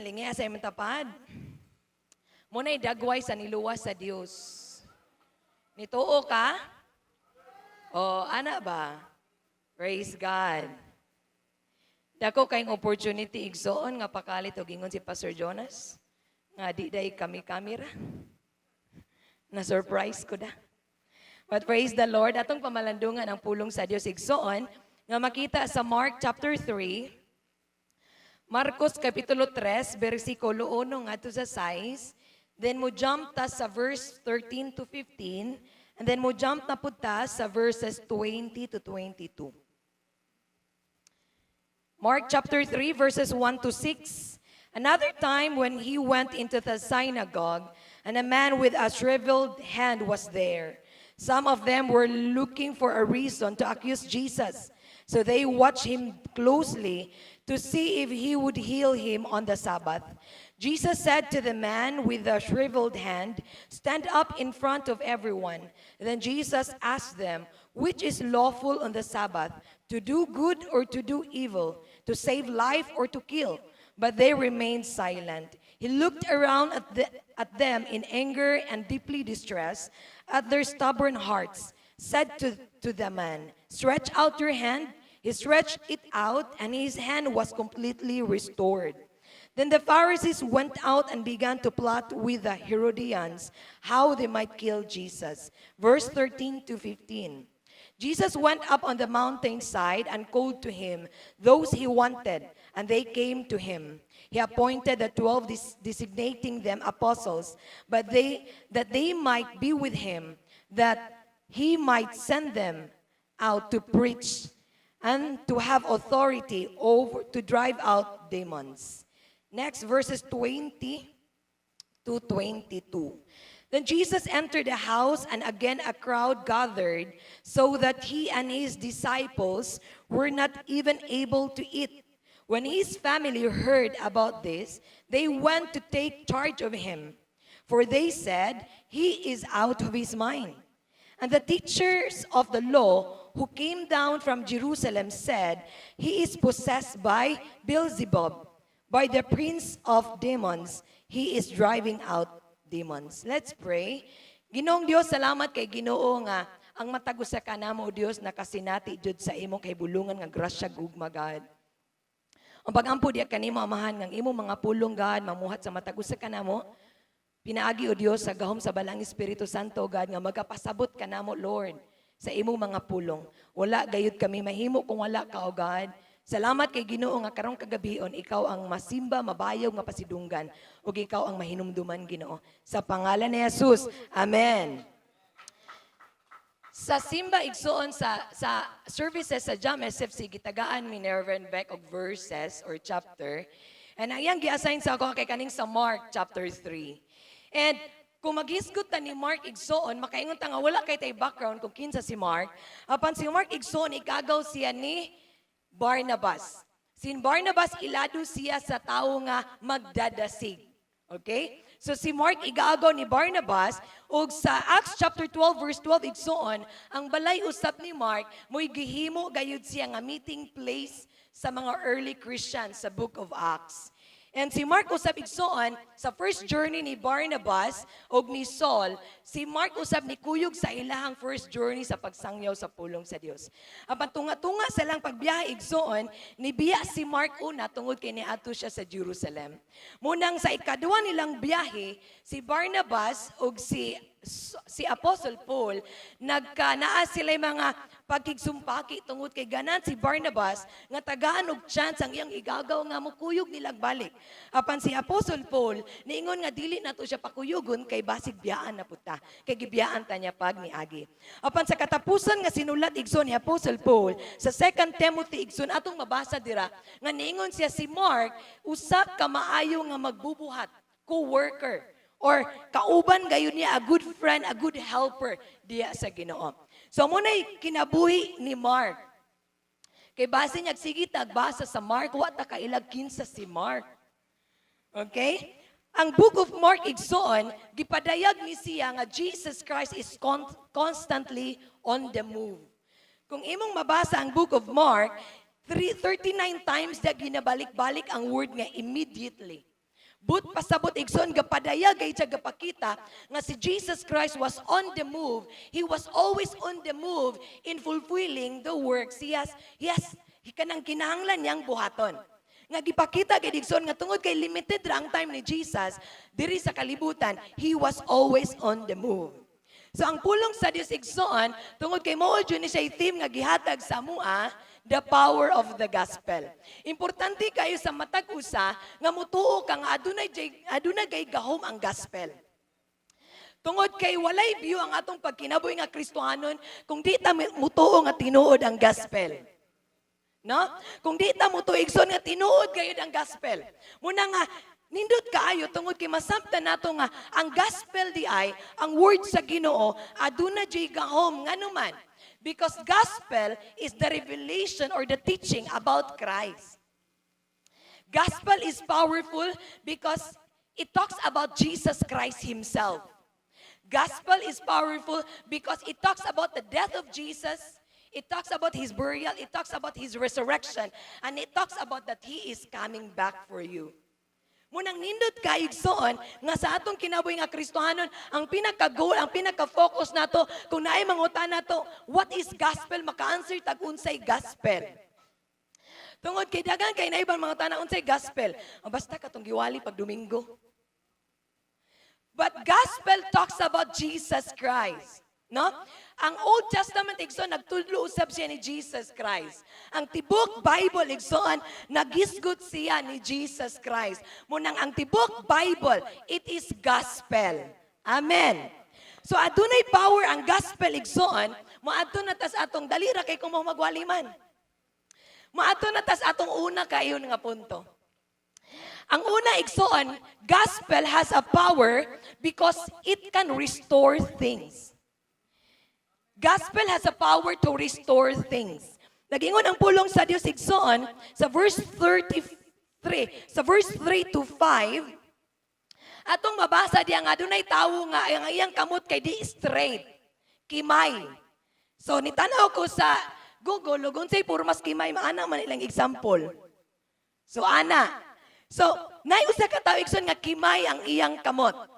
Lingi sa imong tapad. Mao na'y dagway sa niluwas sa Dios. Nituo ka? O, ana ba? Praise God. Dako kayong opportunity, igsoon, nga pakalit og ingon si Pastor Jonas nga di day kami kamera. Na surprise ko da. But praise the Lord, atong pamalandungan ang pulong sa Dios, igsoon, nga makita sa Mark chapter 3, Marcos kapitulo 3, versikulo 1 ngadto sa 6, then mo jump ta sa verse 13 to 15, and then mo jump na pud ta sa verses 20 to 22. Mark chapter 3, verses 1 to 6. Another time when he went into the synagogue, and a man with a shriveled hand was there. Some of them were looking for a reason to accuse Jesus. So they watched him closely to see if he would heal him on the Sabbath. Jesus said to the man with the shriveled hand, "Stand up in front of everyone." Then Jesus asked them, "Which is lawful on the Sabbath, to do good or to do evil, to save life or to kill?" But they remained silent. He looked around at them in anger and deeply distressed at their stubborn hearts, said to the man, "Stretch out your hand." He stretched it out, and his hand was completely restored. Then the Pharisees went out and began to plot with the Herodians how they might kill Jesus. Verse 13 to 15. Jesus went up on the mountainside and called to him those he wanted, and they came to him. He appointed the 12, designating them apostles, but they that they might be with him, that he might send them out to preach and to have authority over to drive out demons. Next, verses 20 to 22. Then Jesus entered the house, and again a crowd gathered, so that he and his disciples were not even able to eat. When his family heard about this, they went to take charge of him, for they said, "He is out of his mind." And the teachers of the law who came down from Jerusalem said, "He is possessed by Beelzebub, by the prince of demons. He is driving out demons." Let's pray. Ginoong Dios, salamat kay Ginoo nga ang matag usa ka namo, o Dios, nakasinati jud sa imong kahibulungan nga grasya, gugma, God. Ang pagampo diya kanimo, Amahan, ng imong mga pulong, God, mamuhat sa matag usa ka namo. Pinaagi, o Dios, sa gahom sa Balaang Espiritu Santo, God, nga magapasabot ka namo, Lord, sa imong mga pulong. Wala gayud kami mahimo kung wala ka, O God. Salamat kay Ginoo nga karong kagabion ikaw ang masimba, mabayaw nga pasidunggan ug ikaw ang mahinumduman, Ginoo. Sa pangalan ni Jesus. Amen. Sa simba, igsuon, sa services sa Jam SFC, gitagaan mi ni Reverend Beck og verses or chapter. And ang iyang gi-assign sa ako kay kaning sa Mark chapter 3. And kung maghisgot ta ni Mark, igsuon, makaingon ta nga wala kay tay background kung kinsa si Mark. Apan si Mark, igsuon, igagaw siya ni Barnabas. Si Barnabas, ilado siya sa tawo nga magdadasig. Okay? So si Mark, igagaw ni Barnabas, ug sa Acts chapter 12 verse 12, igsuon, ang balay usab ni Mark mo'y gihimo gayud siya nga meeting place sa mga early Christians sa Book of Acts. And si Mark usab, igsuon, sa first journey ni Barnabas ug ni Saul, si Mark usab ni kuyog sa ilahang first journey sa pagsangyaw sa pulong sa Dios. Ang pantunga-tunga sa lang pagbiyahe, igsuon, nibiya si Mark una tungod kay niadto siya sa Jerusalem. Munang sa ikaduha nilang biyahe, si Barnabas ug si Apostle Paul, nagka naa sila mga pagkigsumpaki tungod kay ganan si Barnabas nga tagaan og chance ang iyang igagaw nga mokuyog nilag balik. Apan si Apostle Paul niingon nga dili nato siya pakuyugon kay basig biyaan na pud ta. Kay gibiyaan ta niya pag niagi. Apan sa katapusan nga sinulat, igsoon, ni Apostle Paul sa 2 Timothy, igsoon, atong mabasa dira nga niingon siya si Mark usa ka maayo nga magbubuhat, co-worker or kauban gayon niya, a good friend, a good helper diya sa Ginoo. So mao na'y kinabuhi ni Mark. Kay base niya sige tagbasa sa Mark, wa ta kailag kinsa si Mark. Okay? Ang Book of Mark, igsoon, gipadayag ni siya nga Jesus Christ is constantly on the move. Kung imong mabasa ang Book of Mark, 39 times na ginabalik-balik ang word nga "immediately." Buot pasabot, igsoon, gapadayag kay siya, gapakita nga si Jesus Christ was on the move. He was always on the move in fulfilling the works he has kanang kinahanglan niyang buhaton. Nga gipakita kay, igsoon, nga tungod kay limited ra ang time ni Jesus diri sa kalibutan, he was always on the move. So ang pulong sa Dios, igsoon, tungod kay mao jud ni siya theme nga gihatag sa amua, the power of the gospel. Importante kayo sa matag usa nga mutuo ka nga adunay kay gahom ang gospel. Tungod kay walay view ang atong pagkinabuhi nga Kristohanon kung di ta mutuo nga tinuod ang gospel. No? Kung di ta mutuo, igsoon, nga tinuod gayud ang gospel. Muna nga nindot kaayo tungod kay masabtan nato nga ang gospel di ay ang word sa Ginoo, aduna jud gahom. Ngano man? Because gospel is the revelation or the teaching about Christ. Gospel is powerful because it talks about Jesus Christ himself. Gospel is powerful because it talks about the death of Jesus, it talks about his burial, it talks about his resurrection, and it talks about that he is coming back for you. Munang nindot ka, igsoon, nga sa atong kinabuhi nga Kristohanon, ang pinaka-goal, ang pinaka-focus nato, kung naay mangutana nato, "What is gospel?" Maka-answer tag unsay gospel. Tungod kay daghan kay naibang mangutana, "Unsay gospel?" "Oh, basta katong giwali pag Domingo." But gospel talks about Jesus Christ. No? Ang Old Testament, igsoon, nagtudlo usab siya ni Jesus Christ. Ang tibok Bible, igsoon, nagisgot siya ni Jesus Christ. Munang ang tibok Bible, it is gospel. Amen. So adunay power ang gospel, igsoon, moadto na tas atong dali ra kay kung mo magwali man. Moadto na tas atong una kayon nga punto. Ang una, igsoon, gospel has a power because it can restore things. Gospel has a power to restore things. Nagingon ang pulong sa Dios, igsoon, sa verse 33, sa verse 3 to 5, atong mabasa diya nga adunay tawo nga ang iyang kamot kay di straight, kimay. So nitanaw ko sa Google, ug unsay pormas kimay, maana man ilang example. So ana. So naay usa ka tawo, igsoon, nga kimay ang iyang kamot.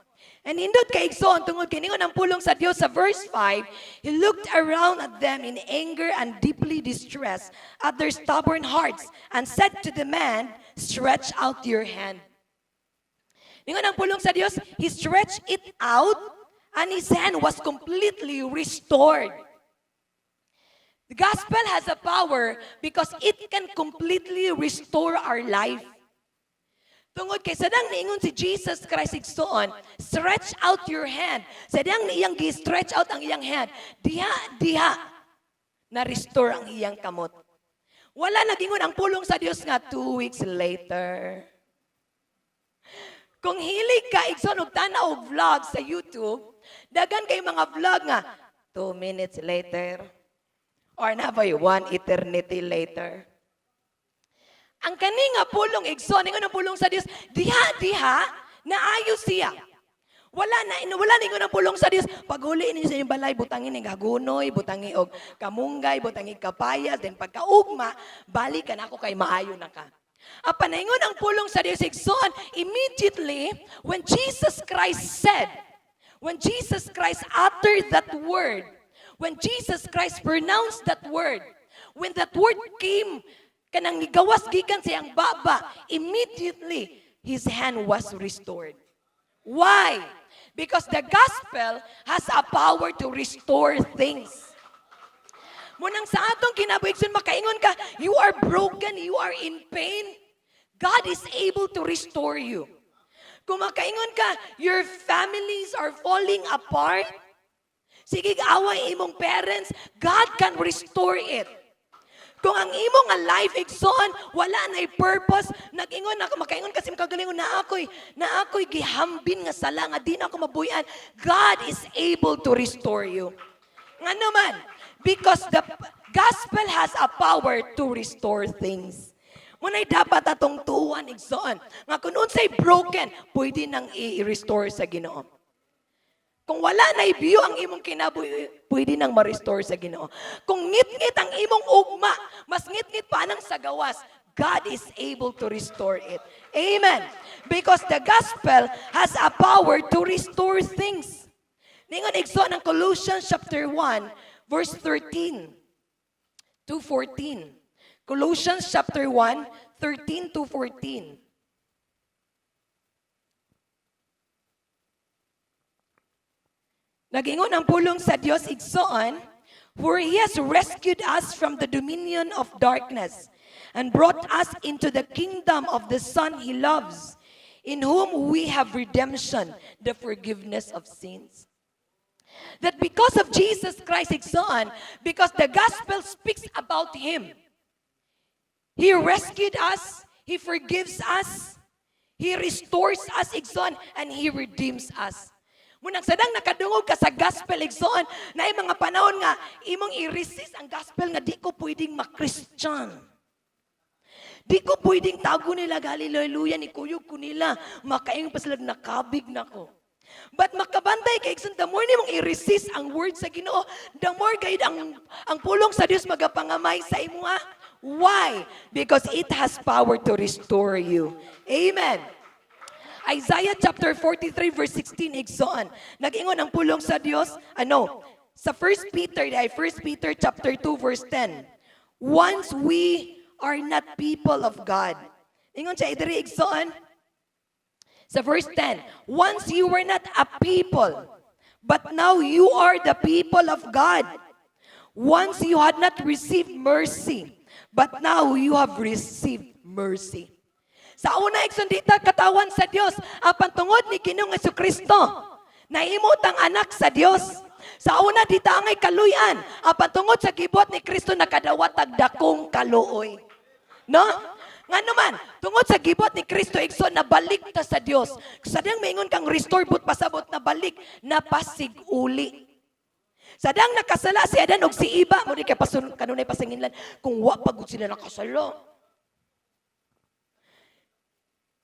And nindot kay, igsoon, tungod kay ningon ang pulong sa Dios sa verse 5, "He looked around at them in anger and deeply distressed at their stubborn hearts and said to the man, 'Stretch out your hand.'" Ningon ang pulong sa Dios, he stretched it out and his hand was completely restored. The gospel has a power because it can completely restore our life. Tungod kay sadang niingon si Jesus Christ, igsoon, "Stretch out your hand." Sadang iyang gi-stretch out ang iyang hand, diha, diha, na-restore ang iyang kamot. Wala nagingon ang pulong sa Dios nga 2 weeks later. Kung hilig ka, igsoon, og tanaw og vlog sa YouTube, daghan kay mga vlog nga 2 minutes later or naa bay one eternity later. Ang kani nga pulong, igsoon, ingon ang pulong sa Dios, diha diha naayo siya. Wala ningon ang pulong sa Dios, paghuli ninyo sa inyong balay, butangin ning hagunoy, butangi og kamunggay, butangi kapayas, then pagkaugma, balik ka na ako kay maayo na ka. Apan naingon ang pulong sa Dios, igsoon, immediately when Jesus Christ said, when Jesus Christ uttered that word, when Jesus Christ pronounced that word, when that word came, kanang nigawas gikan sa iyang baba, immediately his hand was restored. Why? Because the gospel has a power to restore things. Munang sa atong kinabuhi, makaingon ka, you are broken, you are in pain. God is able to restore you. Kung makaingon ka, your families are falling apart. Sige, away imong parents, God can restore it. Kung ang imong nga life, igsoon, wala na purpose, nag-ingon ako, makaingon kasi makagalingon na ako'y gihambin nga sala nga di na ako mabuhian. God is able to restore you. Ngano man? Because the gospel has a power to restore things. Muna'y dapat atong tuwan, igsoon, nga kung unsay broken, pwede nang i-restore sa Ginoo. Kung wala na view ang imong kinabuhi, pwede nang ma-restore sa Ginoo. Kung ngit-ngit ang imong ugma, mas ngit-ngit pa nang sa gawas, God is able to restore it. Amen. Because the gospel has a power to restore things. Ningon, igsoon, ang Colossians chapter 1 verse 13 to 14. Colossians chapter 1, 13 to 14. Nagingon ang pulong sa Dios, igsoon, "For He has rescued us from the dominion of darkness and brought us into the kingdom of the Son He loves, in whom we have redemption, the forgiveness of sins." That because of Jesus Christ, igsoon, because the gospel speaks about Him, He rescued us, He forgives us, He restores us, igsoon, and He redeems us. Munang sadang nakadungog ka sa gospel, igsoon, na mga panahon nga imong i-resist ang gospel nga di ko pwedeng ma-Christian. Di ko pwedeng tago nila hallelujah ni kuyog ko nila makaingon pa sila nakabig nako. But makabantay kay, igsoon, the more nimong i-resist ang word sa Ginoo, the more gayud ang pulong sa Dios magapangamay sa imuha. Why? Because it has power to restore you. Amen. Isaiah chapter 43 verse 16, igsoon. Nag-ingon ang pulong sa Dios, ano? Sa 1 Peter, ay 1 Peter chapter 2 verse 10. "Once we are not people of God." Ingon siya diri, igsoon. Sa verse 10, "Once you were not a people, but now you are the people of God. Once you had not received mercy, but now you have received mercy." Sa una, igsoon, di ta katawhan sa Dios, apan tungod ni Ginoong Kristo, nahimo tang anak sa Dios. Sa una, di ta angay kaluyan, apan tungod sa gibuhat ni Kristo, nakadawat tag dakong kaluoy. No? Nga naman, tungod sa gibuhat ni Kristo, igsoon, nabalik ta sa Dios. Sa diyang maingon kang restore, but pasabot na balik, napasig uli. Sa dang nakasala si Adan og si Iba, mo di kay pasun kanunay pasanginlan kung wa pa gud sila nakasala.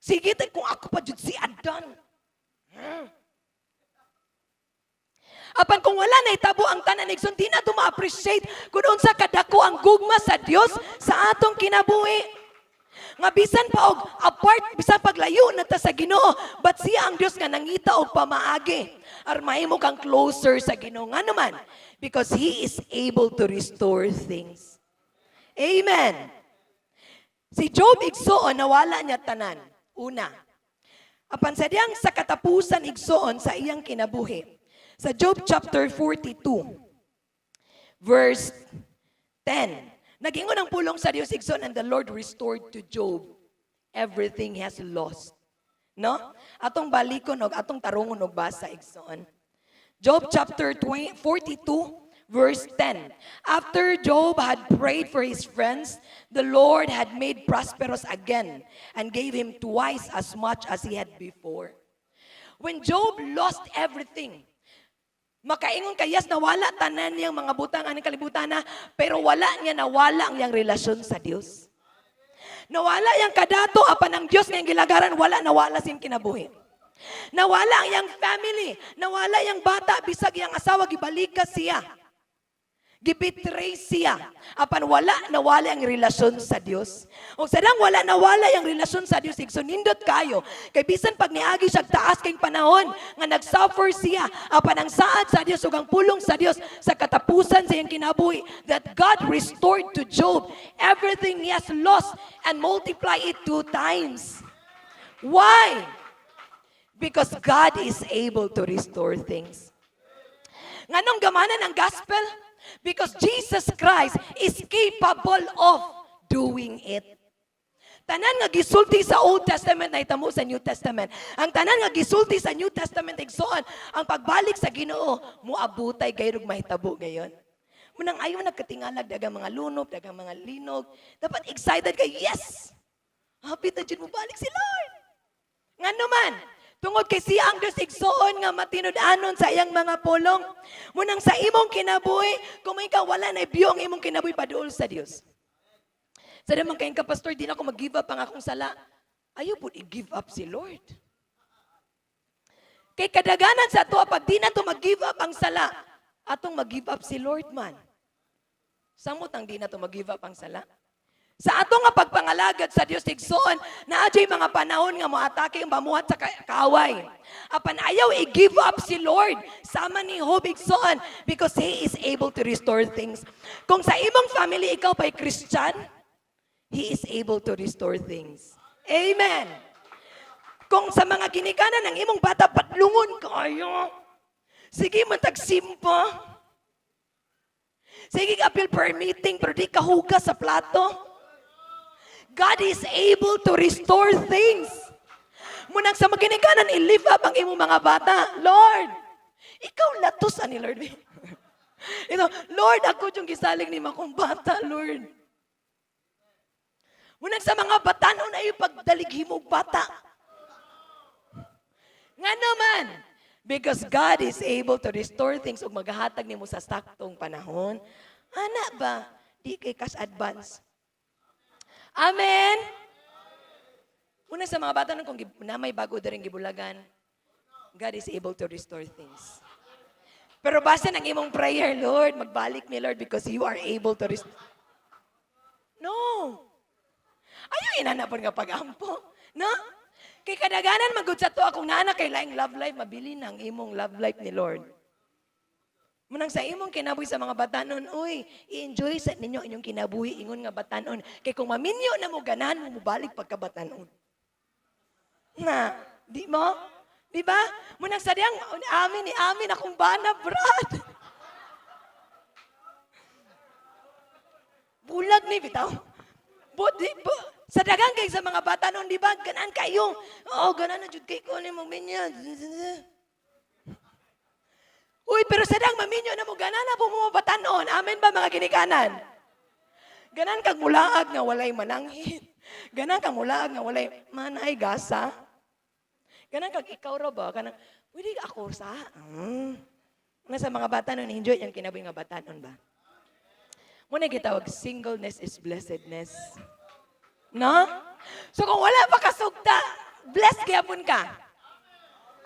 Sige tay, kung ako pa jud si Adan. Apan kung wala na itabo ang tanan, igsoon, di na to ma-appreciate kung unsa kadako ang gugma sa Dios sa atong kinabuhi. Nga bisan pa og apart, bisan paglayo na ta sa Ginoo, but siya ang Dios nga nangita og pamaagi aron mahimo kang closer sa Ginoo. Nga naman, because He is able to restore things. Amen. Si Job, igsoon, nawala niya tanan. Una. Apan sa diyang sa katapusan, igsoon, sa iyang kinabuhi. Sa Job chapter 42, verse 10. Nagingon ang pulong sa Dios, igsoon, "And the Lord restored to Job everything he has lost." No? Atong balikon og atong tarungon og basa, igsoon. Job chapter 20, 42 verse 10. "After Job had prayed for his friends, the Lord had made prosperous again and gave him twice as much as he had before." When Job lost everything, makaingon ka, yes, nawala tanan niyang mga butang aning kalibutan na, pero wala niya nawala ang iyang relasyon sa Dios. Nawala yang kadato, apan ang Dios nga iyang gilagaran, wala nawala siyang kinabuhi. Nawala ang iyang family, nawala yang bata, bisag iyang asawa, gibalika siya. Gibetray siya. Apan wala nawala ang relasyon sa Dios. O sadang wala nawala ang relasyon sa Dios, igsoon, nindot kayo. Kay bisan pag niagi siya taas kay panahon nga nagsuffer siya, apan ang saad sa Dios ug ang pulong sa Dios sa katapusan sa iyang kinabuhi, that God restored to Job everything he has lost and multiply it two times. Why? Because God is able to restore things. Nganong gamanan ang gospel? Because Jesus Christ is capable of doing it. Tanan nga gisulti sa Old Testament nahitabo sa New Testament. Ang tanan nga gisulti sa New Testament, igsoon, ang pagbalik sa Ginoo moabutay gayud mahitabo gayon. Munang ayaw nagkatingalag dagang mga lunop, dagang mga linog. Dapat excited kay, yes. Hapit na jud mo balik si Lord. Ngano man, tungod kay siya ang Diyos, igsoon, nga matinud-anon sa iyang mga pulong. Munang sa imong kinabuhi, kung may ka wala na ibiyo ang imong kinabuhi, paduol sa Dios. Sa naman kayong ka, "Pastor, di na ako mag-give up ang akong sala." Ayaw po i-give up si Lord. Kay kadaganan sa ato, pag di na to mag-give up ang sala, atong mag-give up si Lord man. Samot ang di na to mag-give up ang sala. Sa ato nga pagpangalagad sa Dios, igsoon, naa jud'y mga panahon nga moatake ang pamuhat sa kaaway. Apan ayaw i-give up si Lord sama ni Job, igsoon, because He is able to restore things. Kung sa imong family ikaw pa'y Christian, He is able to restore things. Amen. Kung sa mga ginikanan ng imong bata, padlungon kayo. Sige man tagsimpa. Sige apil per meeting, pero di ka hugas sa plato. God is able to restore things. Munang sa maginikanan, i-lift up ang imong mga bata. "Lord, ikaw latos ani Lord." Ito, "Lord, ako yung gisalig ni akong bata, Lord." Munang sa mga batanon ay pagdalighi mo bata. Nga naman, because God is able to restore things ug maghatag nimo sa saktong panahon. Ana ba? Di kay cash advance. Amen. Una sa mga bata nung kung na may bago na rin gibulagan, God is able to restore things. Pero basta ng imong prayer, "Lord, magbalik mi, Lord, because you are able to restore." No. Ayaw inanapon nga pag-ampo. No? Kay kadaganan magud sa to akong nana kay laing love life, mabili ang imong love life ni Lord. Munang sa imong kinabuhi sa mga batanon, uy, i-enjoy sa ninyo inyong kinabuhi ingon nga batanon. Kay kung maminyo na mo, ganahan mo mobalik pagkabatanon. Na, di mo? Di ba? Munang sa diyang, amin ni amin akong bana, Brad. Bulag ni bitaw. Di, sa dagang kay sa mga bata noon, di ba? Ganan kayo. Oo, ganan na jud kay ko ni mo minyo. Uy, pero sa dang maminyo na mo, ganan na po mo batanon. Amen ba, mga ginikanan? Ganan kag mulaag nga walay mananghin. Ganan kag mulaag nga walay manay gasa. Ganan kag ikaw ra ba? Kanang, pwede ako sa. Nga sa mga bata nun, enjoy yung kinabuhi nga batanon ba? Muna gitawag, singleness is blessedness. No? So kung wala pa kasugta, blessed gyapon ka.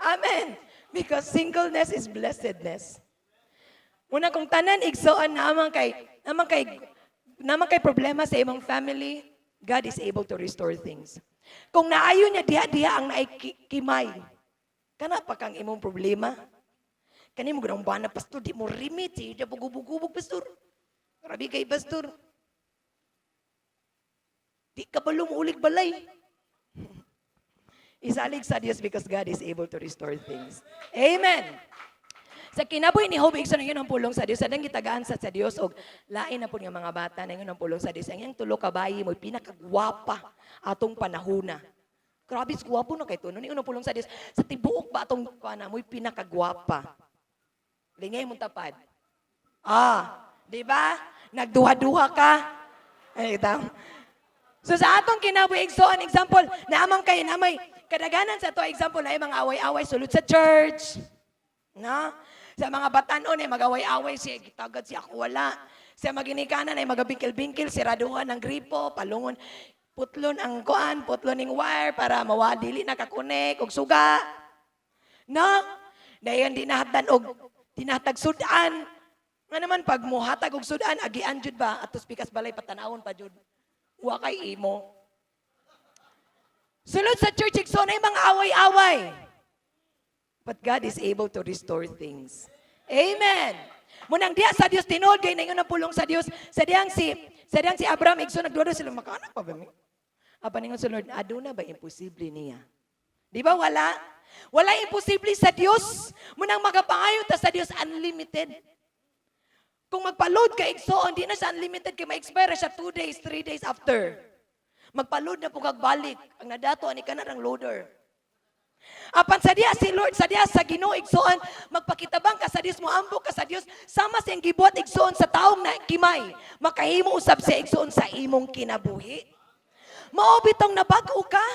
Amen. Because singleness is blessedness. Una kung tanan igsoon naman kay problema sa imong family, God is able to restore things. Kung naayo niya diha-diha ang naay kimay, kana pa kang imong problema. Kani mo ganang bana, "Pastor, di mo remit, di bugubog-gubog, pastor. Grabe kay pastor. Di ka ba lumuulig balay?" Isalig sa Dios because God is able to restore things. Amen. Sa kinabuhi ni Job, igsoon, yun ang pulong sa Dios. Sa gitagaan sa Dios og lain na po nga mga bata na yun ang pulong sa Dios. Ang iyang tulo ka bayi mo pinakagwapa atong panahona. Grabe, gwapo na kay tuno. Ni ang pulong sa Dios. Sa tibuok ba atong kuana mo'y pinakagwapa. Lingay mong tapad. Ah, di ba? Nagduha-duha ka. Ay, itaw. So sa atong kinabuhi, igsoon, example, naamang kay namay kadaganan sa to example na mga away-away sulod sa church. No? Sa mga batanon ay mag-away-away siya, gitagad siya ako wala. Sa maginikanan ay magabingkil-bingkil, siraduhan ng gripo, palungon, putlon ang kuan, putlon ning wire para mawadili na kakunik og suga. No? Dayon dinahatan og dinahatag sudan. Nga naman pag muhatag og sudan, agian jud ba atos pikas balay patanawon pa jud. Wa kay imo. Sulod sa church, igsoon, ay mga away-away. But God is able to restore things. Amen. Munang diya sa Dios tinuod kay ningon ang pulong sa Dios sa diyang si Abraham, igsoon, nagduda sila, "Makaanak pa ba mi?" Apan ningon sa Lord, "Aduna ba imposible niya?" Di ba wala? Wala imposible sa Dios. Munang magapangayo ta sa Dios, unlimited. Kung magpa-load ka, igsoon, di na siya unlimited kay ma-expire siya 2 days, 3 days after. Magpa-load na po kag balik. Ang nadato ani ka na ng loader. Apan sa diya si Lord, sa diya sa Ginoo, igsoon, magpakitabang ka sa Dios, moambo ka sa Dios, sama sa iyang gibuhat, igsoon, sa taong na kimay, makahimo usab sa igsoon sa imong kinabuhi. Mao bitong nabag-o ka.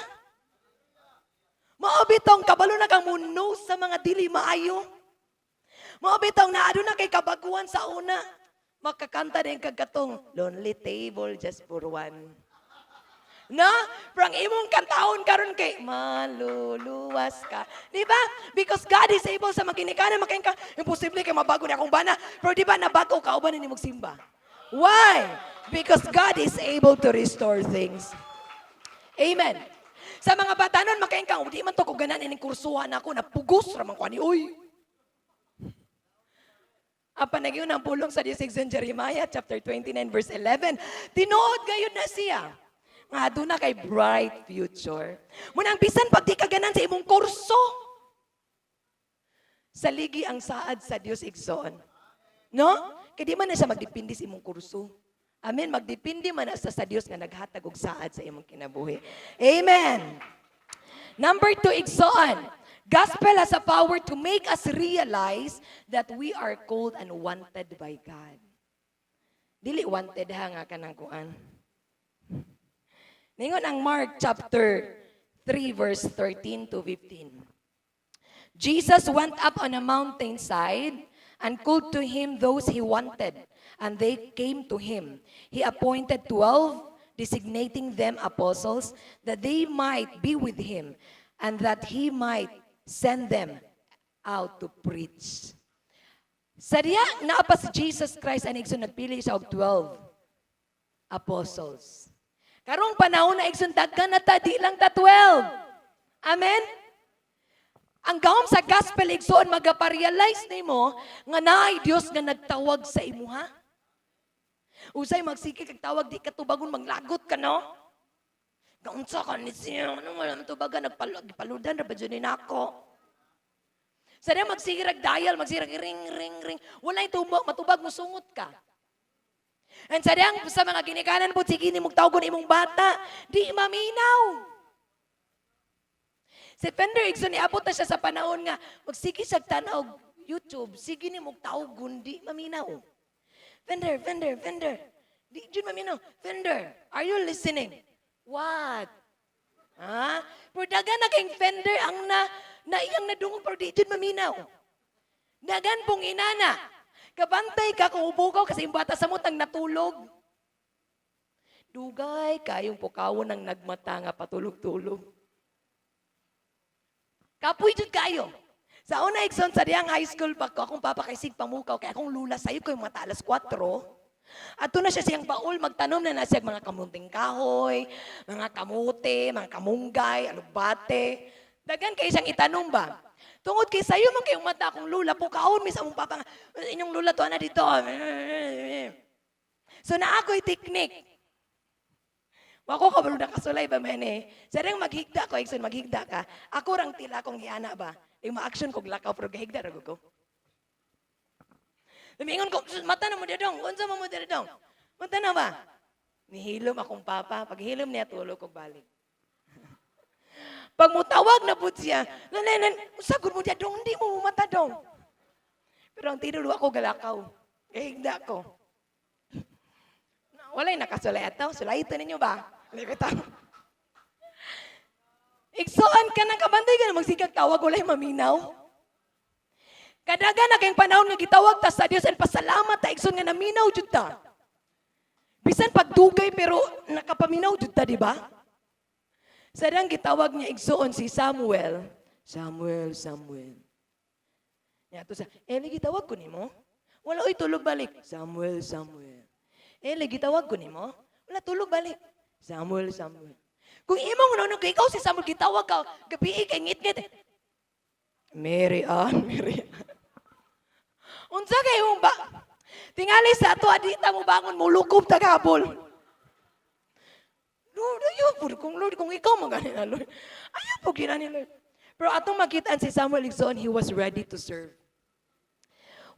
Mao bitong kabalo na kang muno sa mga dili maayo. Mao bitong naado na kay kabaguhan sa una. Makakanta din kag katong "Lonely Table Just for One." No? Pero ang imong kantahon karon kay "Maluluwas Ka." Di ba? Because God is able. Sa maginikanan makain ka, "Imposible kay mabago na akong bana." Pero di ba nabago ka uban ni magsimba? Why? Because God is able to restore things. Amen. Sa mga batanon, makaingon kang, "Di man to ko ganahan ining kursuhan ako, napugos ra man ko ani, uy." Apan nagyun ang pulong sa Diyos sa Jeremiah chapter 29 verse 11. Tinuod gayud na siya nga aduna kay bright future. Munang bisan pag di ka ganahan sa imong kurso, saligi ang saad sa Dios, igsoon. No? Kay di man na siya magdepende sa imong kurso. Amen. Magdepende man na sa Dios nga naghatag og saad sa imong kinabuhi. Amen. Number two, igsoon. Gospel has a power to make us realize that we are called and wanted by God. Dili wanted ha nga kanang kuan. Ningon ang Mark chapter 3 verse 13 to 15. Jesus went up on a mountainside and called to him those he wanted, and they came to him. He appointed 12, designating them apostles, that they might be with him and that he might send them out to preach. Sa diha, naa pa si Jesus Christ ang igsoon, nagpili siya og 12 apostles. Karong panahon na, igsoon, daghan na ta, di lang ta 12. Amen? Ang gahom sa gospel, igsoon, magaparealize nimo nga naay Dios nga nagtawag sa imuha. Usay magsige kag tawag, di ka tubagon, maglagot ka, no? Gaunsa ka ni siya, ano wala tubagan, nagpaludan ra ba dyan ni nako? Sa diya magsige rag dial, magsige rag ring ring ring, walay tubag, matubag mo, sungot ka. And sa diyang sa mga ginikanan po, sige ni tawgon imong bata, di maminaw. Si Fender igsoon, niabot na siya sa panahon nga magsige siya tanaw YouTube, sige ni mong tawgon, di maminaw. "Fender, Fender, Fender." Di jud maminaw. "Fender, are you listening?" "What?" Ha? Pero dagan na kayong Fender ang na, na iyang nadungog pero di jud maminaw. Dagan pong inana. Kabantay ka kung ubugaw kasi yung bata samot ang natulog. Dugay kayong pukawon ng nagmata nga patulog-tulog. Kapoy jud kayo. Sa una, igsoon, sa diyang high school pa ko, akong papa kay sig pamukaw, kay akong lula sayo ko yung mata alas 4. Ato na siya siyang baul, magtanom na na siya mga kamunting kahoy, mga kamote, mga kamunggay, alugbate. Dagan kay siyang itanom ba? Tungod kay sayo man kayong mata akong lula, pukawon mi sa among papa nga, "Inyong lula to na dito." So naa ko'y technique. Wako kabalo nakasulay ba man eh. Sa rin maghigda ko, igsoon, maghigda ka. Ako rang tila akong giana ba. Yung ma-action kog lakaw pero gahigda ra ko. Lumingon ko, "Mata na mo dong, unsa mo mo dong? Mata na ba?" Nihilom akong papa. Pag hilom niya, tulog kog balik. Pag mutawag na pud siya, "Nanan, usagod mo dong, hindi mo mata dong." Pero ang tinulo ako galakaw. Gahigda ko. Walay nakasulay ato. Sulay ito ninyo ba? Likot. Igsoon ka ng kabantay ka na magsigag tawag, walay maminaw. Kadagan na kayong panahon nga gitawag ta sa Dios and pasalamat ta, igsoon, nga naminaw jud ta. Bisan pagdugay pero nakapaminaw jud ta, di ba? Sa dang gitawag niya, igsoon, si Samuel. "Samuel, Samuel." Nya to sa, "Eli, gitawag ko nimo." "Wala oy, tulog balik." "Samuel, Samuel." "Eli, gitawag ko nimo." "Wala, tulog balik." "Samuel, Samuel." Kung imong no, kung ikaw si Samuel, gitawag ka, gabi kay ngit-ngit. "Mary Ann, Mary Ann." Unsa kay ba? Tingali sa ato adita mo bangon mo lukob tagabol. "Lord, ayaw po kung Lord, kung ikaw magani na Lord. Ayaw po ginani Lord." Pero atong makita si Samuel, igsoon, he was ready to serve.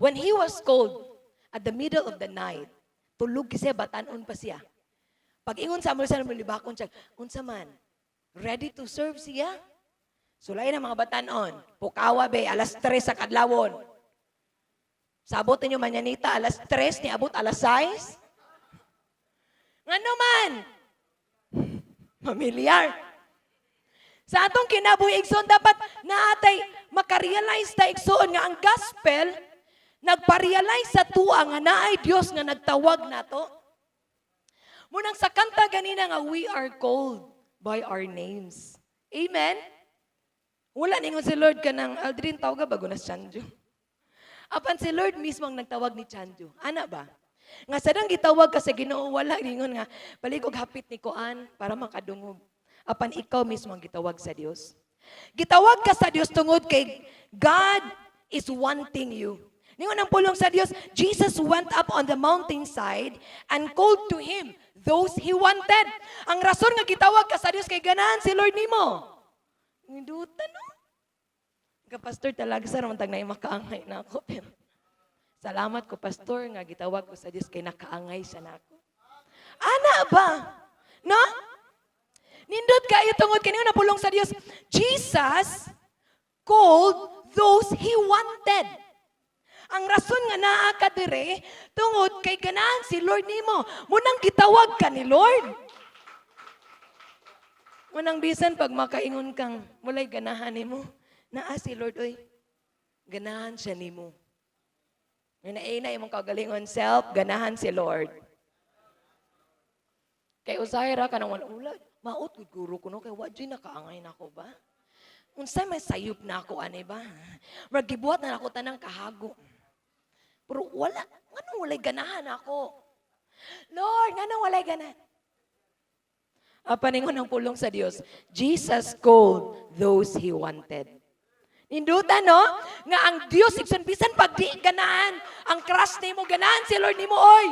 When he was called at the middle of the night, tulog kasi batanon pa siya. Pag ingon Samuel, Samuel, libakon siya, unsa man? Ready to serve siya. Sulay na mga batanon. Pukawa be, alas 3 sa kadlawon. Sabot ninyo manyanita, alas 3, niabot alas 6. Ngano man? Pamilyar. Sa atong kinabuhi, igsoon, dapat naatay makarealize ta, igsoon, nga ang gospel nagpa-realize sa tuwa nga naay Dios nga nagtawag nato. Munang sa kanta ganina nga we are called by our names. Amen? Wala ningon si Lord kanang "Aldrin, tawag bago na si Chanjo." Apan si Lord mismo ang nagtawag ni Chanjo. Ana ba? Nga sadang gitawag ka sa Ginoo, wala ingon nga paligog hapit ni kuan para makadungog. Apan ikaw mismo ang gitawag sa Dios. Gitawag ka sa Dios tungod kay God is wanting you. Ningon ang pulong sa Dios, Jesus went up on the mountainside and called to him those he wanted. Ang rason nga gitawag ka sa Dios kay ganahan si Lord nimo. Nindutan, no? Ka pastor talaga sa ramang tag na makaangay na ako. Pero salamat ko, pastor, nga gitawag ko sa Dios kay nakaangay siya na ako. Ana ba? No? Nindot kayo tungod kini na pulong sa Dios. Jesus called those he wanted. Ang rason nga naa ka dire tungod kay ganahan si Lord nimo. Munang gitawag ka ni Lord. Munang bisan pag makaingon kang walay ganahan nimo, naa si Lord, oy. Ganahan siya nimo. Nga na imong kagalingon self, ganahan si Lord. Kay usahay ra ka nang wala wala, maot gud guro ko, no, kay wa jud nakaangay nako ba? Unsay may sayop na ako ani ba? Murag gibuhat na nako tanang kahago. Pero wala, nganong walay ganahan ako? Lord, nganong walay ganahan? Apan ingon ang pulong sa Dios, Jesus called those he wanted. Ninduta, no? Nga ang Dios igsoon, bisan pag di ganahan, ang crush nimo, ganahan si Lord nimo, oy.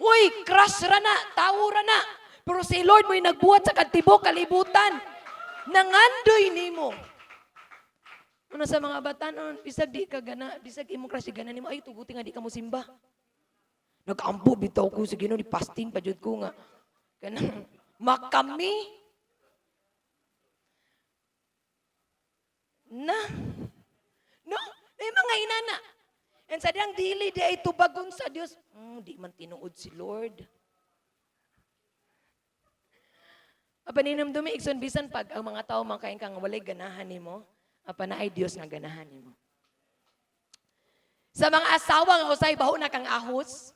Uy, crush ra na, tawo ra na. Pero si Lord mo'y nagbuhat sa katibok kalibutan. Nangandoy nimo. Una sa mga batanon, bisag di ka gana, bisag imong crush gana nimo, ay tuguti nga di ka mo simba. Nag-ampo bitaw ko sa Ginoo, ni fasting pa jud ko nga kanang makami na. No, may mga inana. And sa diyang dili di ay tubagon sa Dios. Di man tinuod si Lord. Apan hinumdumi, igsoon, bisan pag ang mga tao makain kang walay ganahan nimo, apan naay Dios nga ganahan nimo. Sa mga asawa nga usay baho na kang ahos,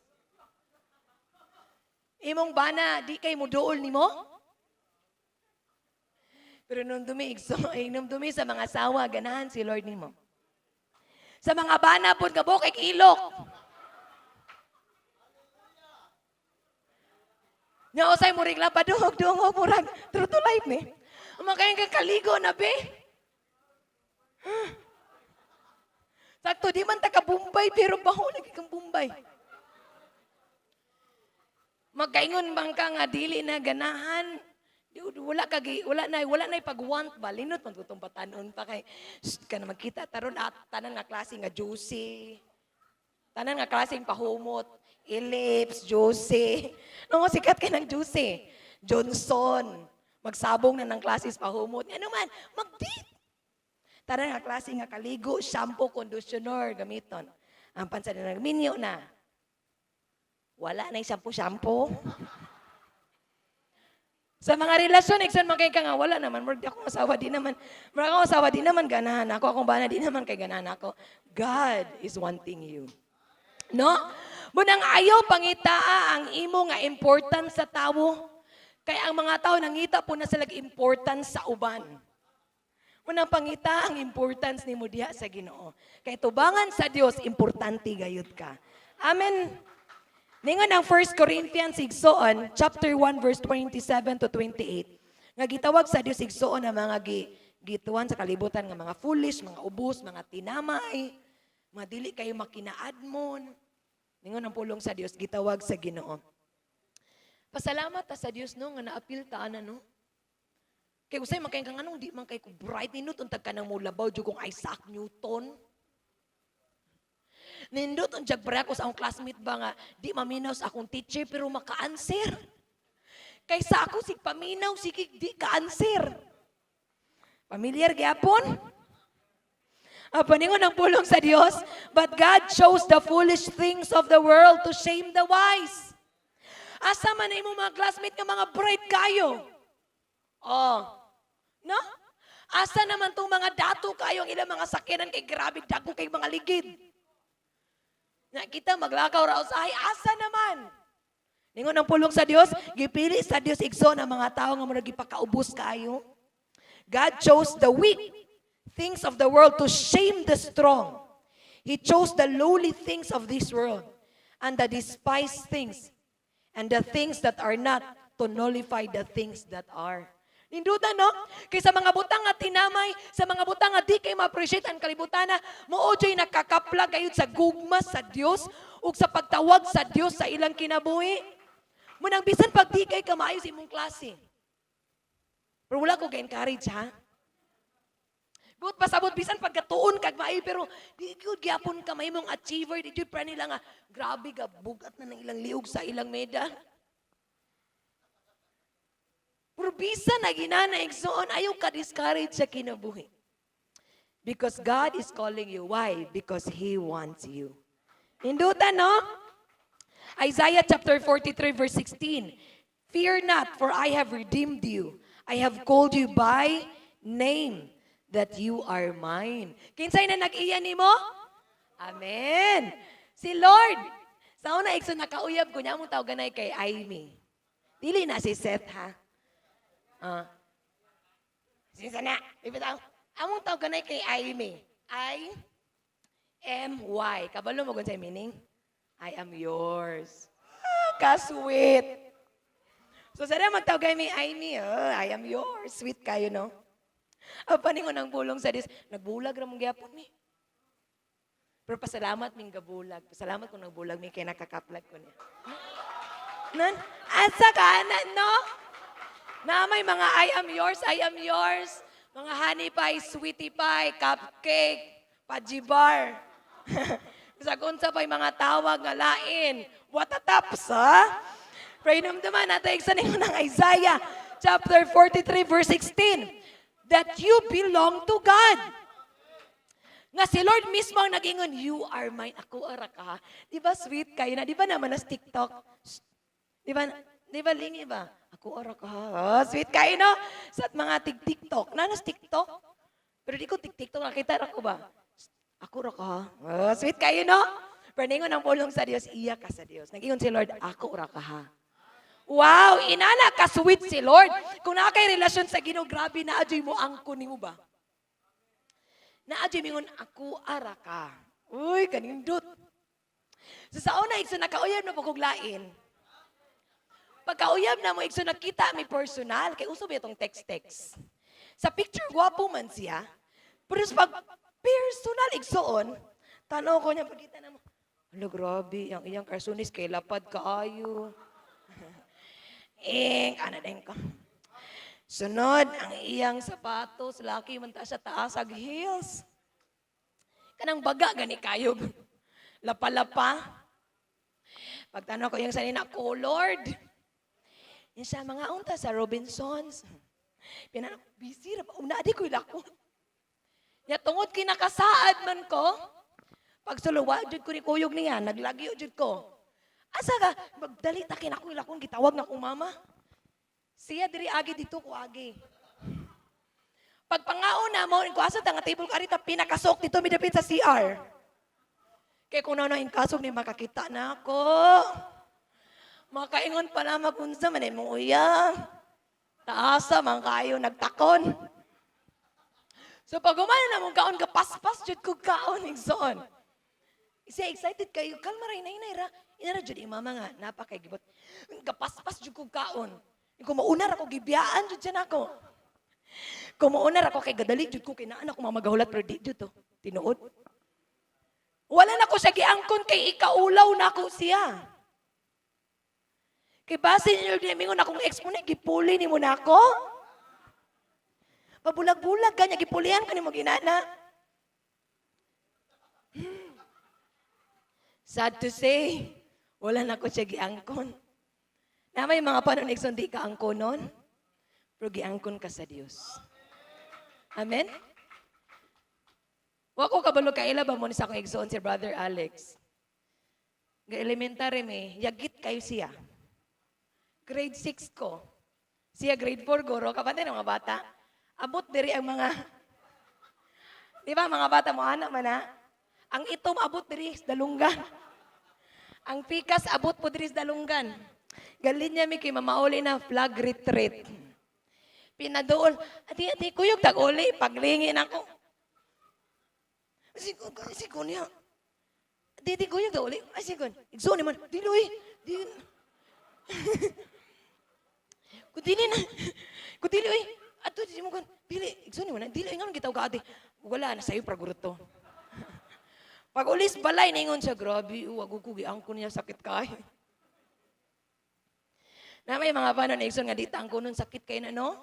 imong bana di kay muduol nimo. Pero nung dumi, igsoon, hinumdumi sa mga asawa, ganahan si Lord nimo. Sa mga bana pud nga bukik ilok. Nya usay murig lang padungog-dungog murag true to life ni. Makain ka kaligo na be. Huh. Sakto di man ta ka Bombay pero baho lagi kang Bombay. Magkaingon bang ka nga dili na ganahan? Di, wala ka gi- wala na pag-want ba, linot man tutong batanon pa kay shh, ka na magkita taron at tanan nga klase nga juicy. Tanan nga klaseng pahumot, Ellipse, juicy. No, sikat kay ng juicy. Johnson. Magsabong na ng klases pahumot. Ano man, mag-date. Tanan nga klase nga kaligo, shampoo, conditioner, gamiton. Ang pansa na nagminyo na. Wala na yung shampoo-shampoo. Sa mga relasyon, igsoon man kay ka nga, wala naman. Murag di akong asawa, di naman. Murag akong asawa, di naman ganahan ako. Akong bana, di naman kay ganahan ako. God is wanting you. No? Munang ayaw pangitaa ang imo nga importance sa tawo. Kaya ang mga tao nangita po na sila importance sa uban. Unang pangita ang importance nimo diha sa Ginoo. Kay tubangan sa Dios, importante gayud ka. Amen. Ningon ang 1 Corinthians, igsoon, chapter 1 verse 27 to 28. Nga gitawag sa Dios, igsoon, ang mga gituan sa kalibutan nga mga foolish, mga ubos, mga tinamay, mga dili kayo makinaadmon. Ningon ang pulong sa Dios, gitawag sa Ginoo. Pasalamat ta sa Dios, no, nga naapil ta ana, no. Kay usay man kay kang anong di man kay ko bright, nindot untag ka nang mulabaw jud kung Isaac Newton. Nindot untag pre ako sa akong classmate ba nga di maminaw sa akong teacher pero maka-answer. Kaysa ako sig paminaw sige di ka-answer. Familiar gyapon? Paningon ang pulong sa Dios, "But God chose the foolish things of the world to shame the wise." Asa man na imong mga classmate nga mga bright kayo? Oh. No? Asa naman tong mga dato kayo ang ilang mga sakyanan kay grabe dagko kay mga ligid? Na kita maglakaw ra usahay, asa naman? Ningon ang pulong sa Dios, gipili sa Dios, igsoon, ang mga tao nga murag gipakaubos kayo. God chose the weak things of the world to shame the strong. He chose the lowly things of this world and the despised things and the things that are not to nullify the things that are. Ninduta, no? Kay sa mga butang nga tinamay, sa mga butang nga di kay ma-appreciate ang kalibutan, mao juy nakakaplag gayud sa gugma sa Dios ug sa pagtawag sa Dios sa ilang kinabuhi. Munang bisan pag di kay kamaayo sa imong klase. Pero wala ko ga-encourage, ha. Buot pasabot, bisan pagkatuon kag maayo, pero di gyud gyapon ka mahimong achiever, di gyud pra nila nga grabe ga bugat na ng ilang liog sa ilang medal. Pero bisan na ginana, igsoon, ayaw ka discourage sa kinabuhi. Because God is calling you. Why? Because He wants you. Ninduta, no? Isaiah chapter 43 verse 16. "Fear not, for I have redeemed you. I have called you by name, that you are mine." Kinsay na nag-iya nimo? Amen. Si Lord. Sa una, igsoon, nakauyab ko niya, among tawag ganay kay Amy. Dili na si Seth, ha? Ah. Sinsa na. Ibitaw. Among tawag ganay kay Amy. I M Y. Kabalo mo sa meaning? I am yours. Ah, ka-sweet. So sana magtawag kay mi Amy, oh, I am yours. Sweet kayo, no? Ang paningon ng pulong sa Dios, nagbulag ra mong gyapon mi. Pero pasalamat ming gabulag. Pasalamat kung nagbulag mi kay nakakaplag ko niya. Nan, asa ka na, no? Na may mga I am yours, I am yours. Mga honey pie, sweetie pie, cupcake, pajibar. Bisag unsa pa'y mga tawag nga lain. What a tops, ha? Pray naman natin sa ningon ng Isaiah chapter 43 verse 16 that you belong to God. Nga si Lord mismo ang nag-ingon, "You are mine." Ako ara ka. Di ba sweet kayo na? Di ba naman nas TikTok? Shh. Di ba? Di ba lingi ba? Ako ara ka. Oh, sweet kayo, no? Sa mga tig-TikTok. Nanas TikTok? Pero di ko tig-TikTok. Nakita ra ko ba? Shh. Ako ra ka. Oh, sweet kayo, no? Pero ningon ang pulong sa Dios, iya ka sa Dios. Nag-ingon si Lord, "Ako ra ka ha." Wow, inana ka sweet si Lord. Kung naa kay relasyon sa Ginoo, grabe na adyoy mo angkon nimo ba? Naa mingon, "Ako ara ka." Uy, kanindot. So sa una, igsoon, nakauyab na po kog lain. Pagkauyab na mo, igsoon, nakita mi personal, kay uso ba itong text-text. Sa picture, gwapo man siya. Pero sa pag personal, igsoon, tanaw ko niya, pagkita na mo, ala, grabe, ang iyang karsunis kay lapad kaayo. Ing, ano din ko. Sunod, ang iyang sapatos, laki man ta sa taas ag heels. Kanang baga gani kayog. Lapa-lapa. Pagtanaw ko yung sanina, colored. Yung sa mga unta sa Robinsons. Pinano, busy ra pa. Una, di ko ilako. Ya tungod kinakasaad man ko, pag suluwa, jud ko ni kuyog niya, naglagyo jud ko. Asa ka? Magdali ta kinako ilakon, gitawag na akong mama. Siya diri agi dito ko agi. Pagpangaon na mo, ko asa ta nga table ko ari ta pinakasok dito midapit sa CR. Kay kung na kasog ni makakita na ako. Makaingon pa na magunsa man imong uya. Taasa man kayo nagtakon. So pag humana na mong kaon, kapaspas jud ko kaon, igsoon. Siya excited kayo, kalma ra inay ra. Ina ra jud imama nga napakagibot. Kapaspas jud ko kaon. Kung mauna ra ko, gibiyaan jud siya nako. Kung mauna ra ko kay gadali jud ko kay naa na ko mamagahulat, pero di jud to. Tinuod. Wala na ko siya giangkon kay ikaulaw na ko siya. Kay basin niyo mingon akong ex mo na gipuli nimo na ako. Pabulag-bulag ka niya, gipulihan ka nimo ginana. Sad to say, wala na ko siya giangkon. Na may mga panahon, igsoon, di ka angkonon, pero giangkon ka sa Dios. Amen? Wa ko kabalo kaila ba mo ni sa akong igsoon si Brother Alex. Ga elementary mi, yagit kayo siya. Grade 6 ko. Siya grade 4 guro, kapatid ng mga bata. Abot diri ang mga, di ba mga bata mo anak man na? Ang itom abot diri sa dalunggan. Ang pikas abot po diri sa dalunggan. Galin niya mi kay mamauli na flag retreat. Pinadool, ati ati kuyog tag uli paglingin ako. Siko siko niya. Di di guyog daw uli. Ay sige, igsoon man. Dili oy. Di. Kung dili na, kung dili oy, ato di mo kon, dili, igsoon mo na, dili ngano gitaw ka ate. Wala na sayo praguro to. Pag ulis balay ningon siya, "Grabe, wag ko giangkon niya, sakit kaayo." Na may mga panon, igsoon, nga di ta angkonon, sakit kay na, no?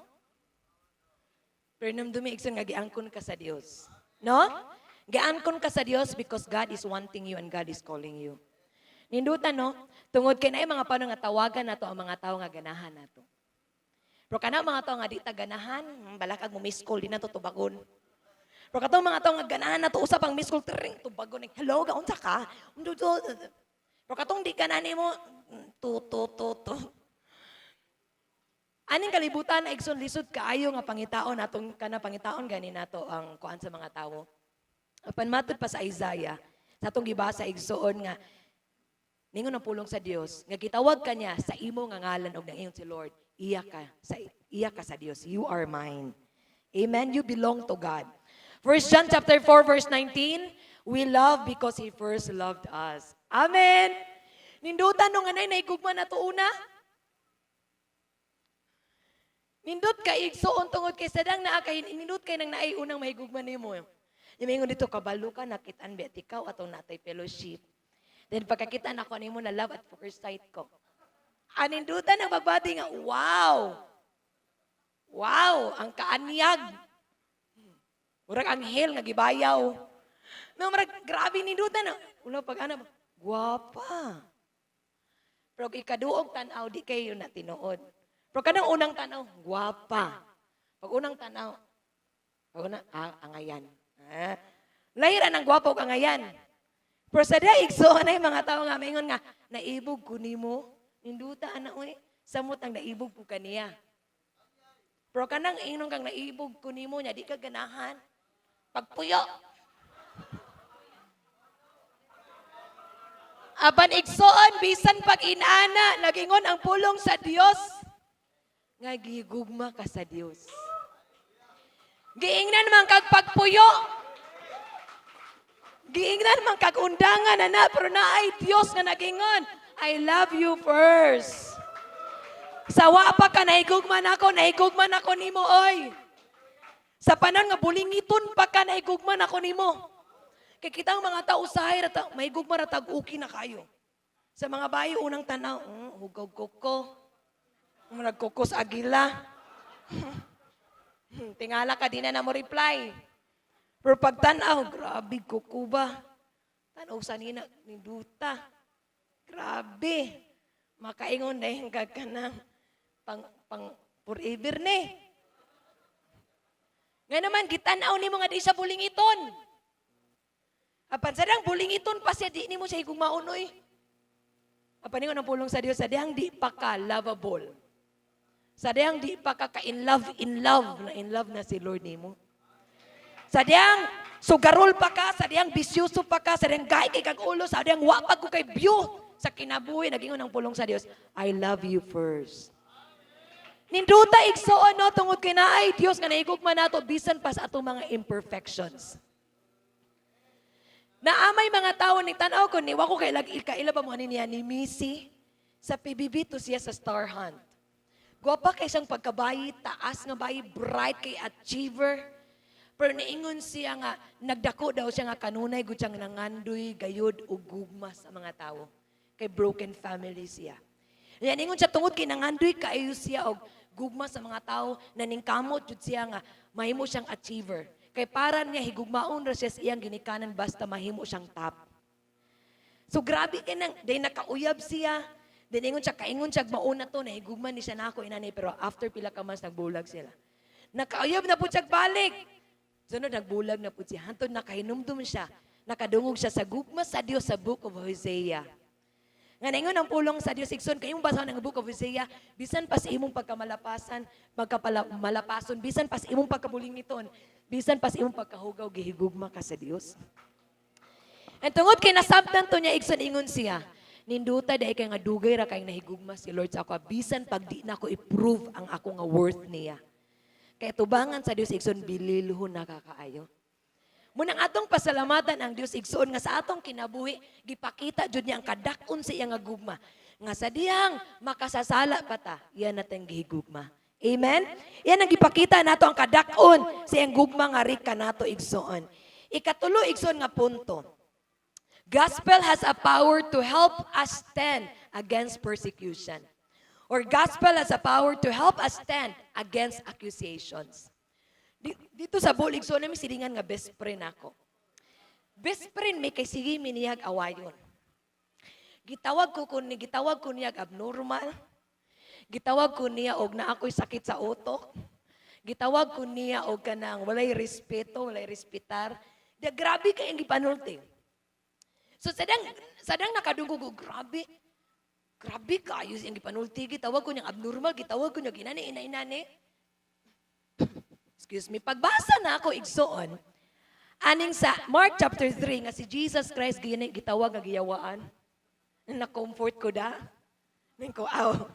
Pero numdumi, igsoon, nga giangkon ka sa Dios. No? Giangkon ka sa Dios because God is wanting you and God is calling you. Nindutan, no? Tungod kay naay mga panon nga tawagan nato ang mga tao nga ganahan nato. Pero kana mga tao nga di ta ganahan, balakag mo miss call, di na to tubagon. Pero katong mga tao nga ganahan nato, usap ang miss call, tring, tubagon. "Hello, gaunsa ka?" Pero katong di ganahan nimo, tu, tu, tu, tu. Aning kalibutan, igsoon, lisod kaayo nga pangitaon natong kana pangitaon gani nato ang kuan sa mga tawo. Apan matud pa sa Isaiah, sa atong gibasa, igsoon, nga ningon ang pulong sa Dios nga gitawag ka niya sa imo nga ngalan og nangingon si Lord, iya ka sa Dios. You are mine. Amen. You belong to God. 1 John chapter 4 verse 19, "We love because He first loved us." Amen. Nindutan nung anay naigugma na to una. Nindot ka, igsoon, tungod kay sadang naa kay nindot kay nang naay unang mahigugma nimo. Yung maingon dito kabalo ka nakitaan bet ikaw atong natay fellowship. Then pagkakita nako nimo, na love at first sight ko. Anindutan ang magbati nga wow. Wow, ang kaanyag. Murag anghel nga gibayaw. No, murag grabe nindutan na. Una pag ana, gwapa. Pero ikaduog tan-aw, di kayo na tinuod. Pero kanang unang tanaw, gwapa. Pag unang tanaw, pag una, ah, angayan. Ah. Lahiran ang gwapa ug angayan. Pero sa diha, igsoon ay mga tao nga maingon nga, "Naibog ko nimo." Ninduta ana oy, samot ang naibog ko kaniya. Pero kanang ingon kang naibog ko nimo nya di ka ganahan. Pagpuyo. Apan, igsoon, bisan pag inana, nagingon ang pulong sa Dios nga gigugma ka sa Dios. Giingnan man kag pagpuyo. Giingnan man kag undangan ana, pero naay Dios nga nagingon, "I love you first." Sa wa pa ka nahigugma nako, nahigugma nako nimo oy. Sa panon nga bulingiton pa ka, nahigugma nako nimo. Kay kitang mga tao usahay ra ta, mahigugma ra tag uki na kayo. Sa mga bayo unang tanaw, hugaw koko. Murag koko sa agila. Tingala ka, di na na mo reply. Pero pag tanaw, grabe kuko ba? Tanaw sa nina, ninduta. Grabe. Makaingon na yung ka na pang, pang forever ni. Nga naman, gitanaw ni mga di siya bulingiton. Apan sa dang bulingiton pa siya, di nimo siya higugmaon oy. Apan ningon ang pulong sa Dios, sa dihang di pa ka lovable. Sa dihang di pa ka ka in love, in love, na in love na si Lord nimo. Sa dihang sugarol pa ka, sa dihang bisyoso pa ka, sa dihang gay kay kag ulo, sa dihang wa pa ko kay view sa kinabuhi, nagingon ang pulong sa Dios, "I love you first." Ninduta, igsoon, no, tungod kay naay Dios nga nahigugma nato bisan pa sa atong mga imperfections. Naamay mga tao ni tan-aw ko ni wa ko kay lag kaila ba mo ani niya ni Missy sa PBB to siya sa Star Hunt. Gwapa kay siyang pagkabayi, taas nga bayi, bright kay achiever. Pero niingon siya nga nagdako daw siya nga kanunay gud siyang nangandoy gayud og gugma sa mga tawo. Kay broken family siya. Yan ingon siya, tungod kay nangandoy kaayo siya og gugma sa mga tao, naningkamot jud siya nga mahimo siyang achiever. Kay para niya higugmaon ra siya sa iyang ginikanan basta mahimo siyang top. So grabe kay nang day nakauyab siya. Then ingon siya, kaingon siya mauna to nahigugma ni siya nako inani, pero after pila ka months nagbulag sila. Nakauyab na pud siya balik. Sunod nagbulag na pud siya. Hantod nakahinumdum siya. Nakadungog siya sa gugma sa Dios sa Book of Hosea. Nga naingon ang pulong sa Dios, igsoon, kayong basahon ang Book of Hosea, bisan pa sa imong pagkamalapasan, pagkapala malapason, bisan pa sa imong pagkabulingiton, bisan pa sa imong pagkahugaw, gihigugma ka sa Dios. And tungod kay nasabtan to niya, igsoon, ingon siya, "Ninduta dahil kay nga dugay ra kay nahigugma si Lord sa ako, bisan pag di na ako i-prove ang ako nga worth niya." Kay tubangan sa Dios, igsoon, bililhon na kakaayo. Munang atong pasalamatan ang Dios, igsuon, nga sa atong kinabuhi gipakita jud niya ang kadak-on sa iyang nga gugma. Nga sa dihang makasasala pa ta, iya natong gihigugma. Amen? Yan ang gipakita nato, ang kadak-on sa iyang gugma nga rika nato, igsuon. Ikatulo, igsuon, nga punto. Gospel has a power to help us stand against persecution. Or gospel has a power to help us stand against accusations. Dito sa Bohol, igsoon, namin silingan nga best friend ako. Best friend may kay sige miniyag awayon. Gitawag ko niya abnormal. Gitawag ko niya og na ako'y sakit sa utok. Gitawag ko niya og kanang walay respeto, walay respetar. Di grabe kay ang gipanulti. So sadang nakadungog ko, grabe. Grabe kayo siyang gipanulti, gitawag ko niyang abnormal, gitawag ko niya ginani ina inani. Excuse me. Pagbasa na ako, igsoon, aning sa Mark chapter 3 nga si Jesus Christ gini gitawag nga giyawaan. Na-comfort ko da. Ning ko, aw,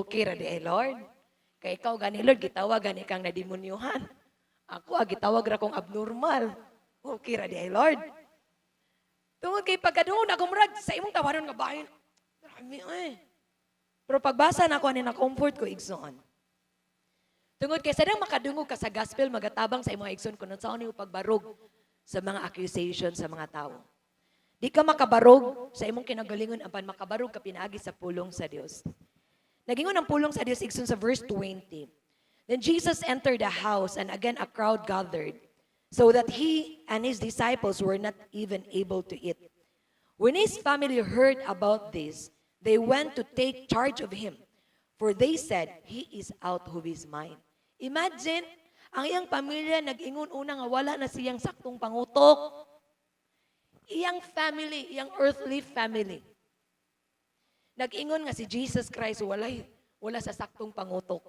okay ra di eh, Lord. Kay ikaw gani, Lord, gitawag gani kang nademonyuhan. Ako, ah, gitawag ra kong abnormal. Okay ra di eh, Lord. Tungod kay pagkadungog ako, murag sa imong tawanon nga bahin. Grabe eh. Pero pagbasa na ako ani, na comfort ko, igsoon. Tungod kay sadang makadungog ka sa gospel, magatabang sa imong igsoon kung unsaon nimo pagbarog sa mga accusation sa mga tao. Di ka makabarog sa imong kinagalingon apan makabarog ka pinaagi sa pulong sa Dios. Nagingon ang pulong sa Dios, igsoon, sa verse 20. Then Jesus entered the house, and again a crowd gathered so that he and his disciples were not even able to eat. When his family heard about this, they went to take charge of him, for they said, "He is out of his mind." Imagine, ang iyang pamilya nag-ingon una nga wala na siyang saktong pangutok. Iyang family, iyang earthly family. Nag-ingon nga si Jesus Christ wala sa saktong pangutok.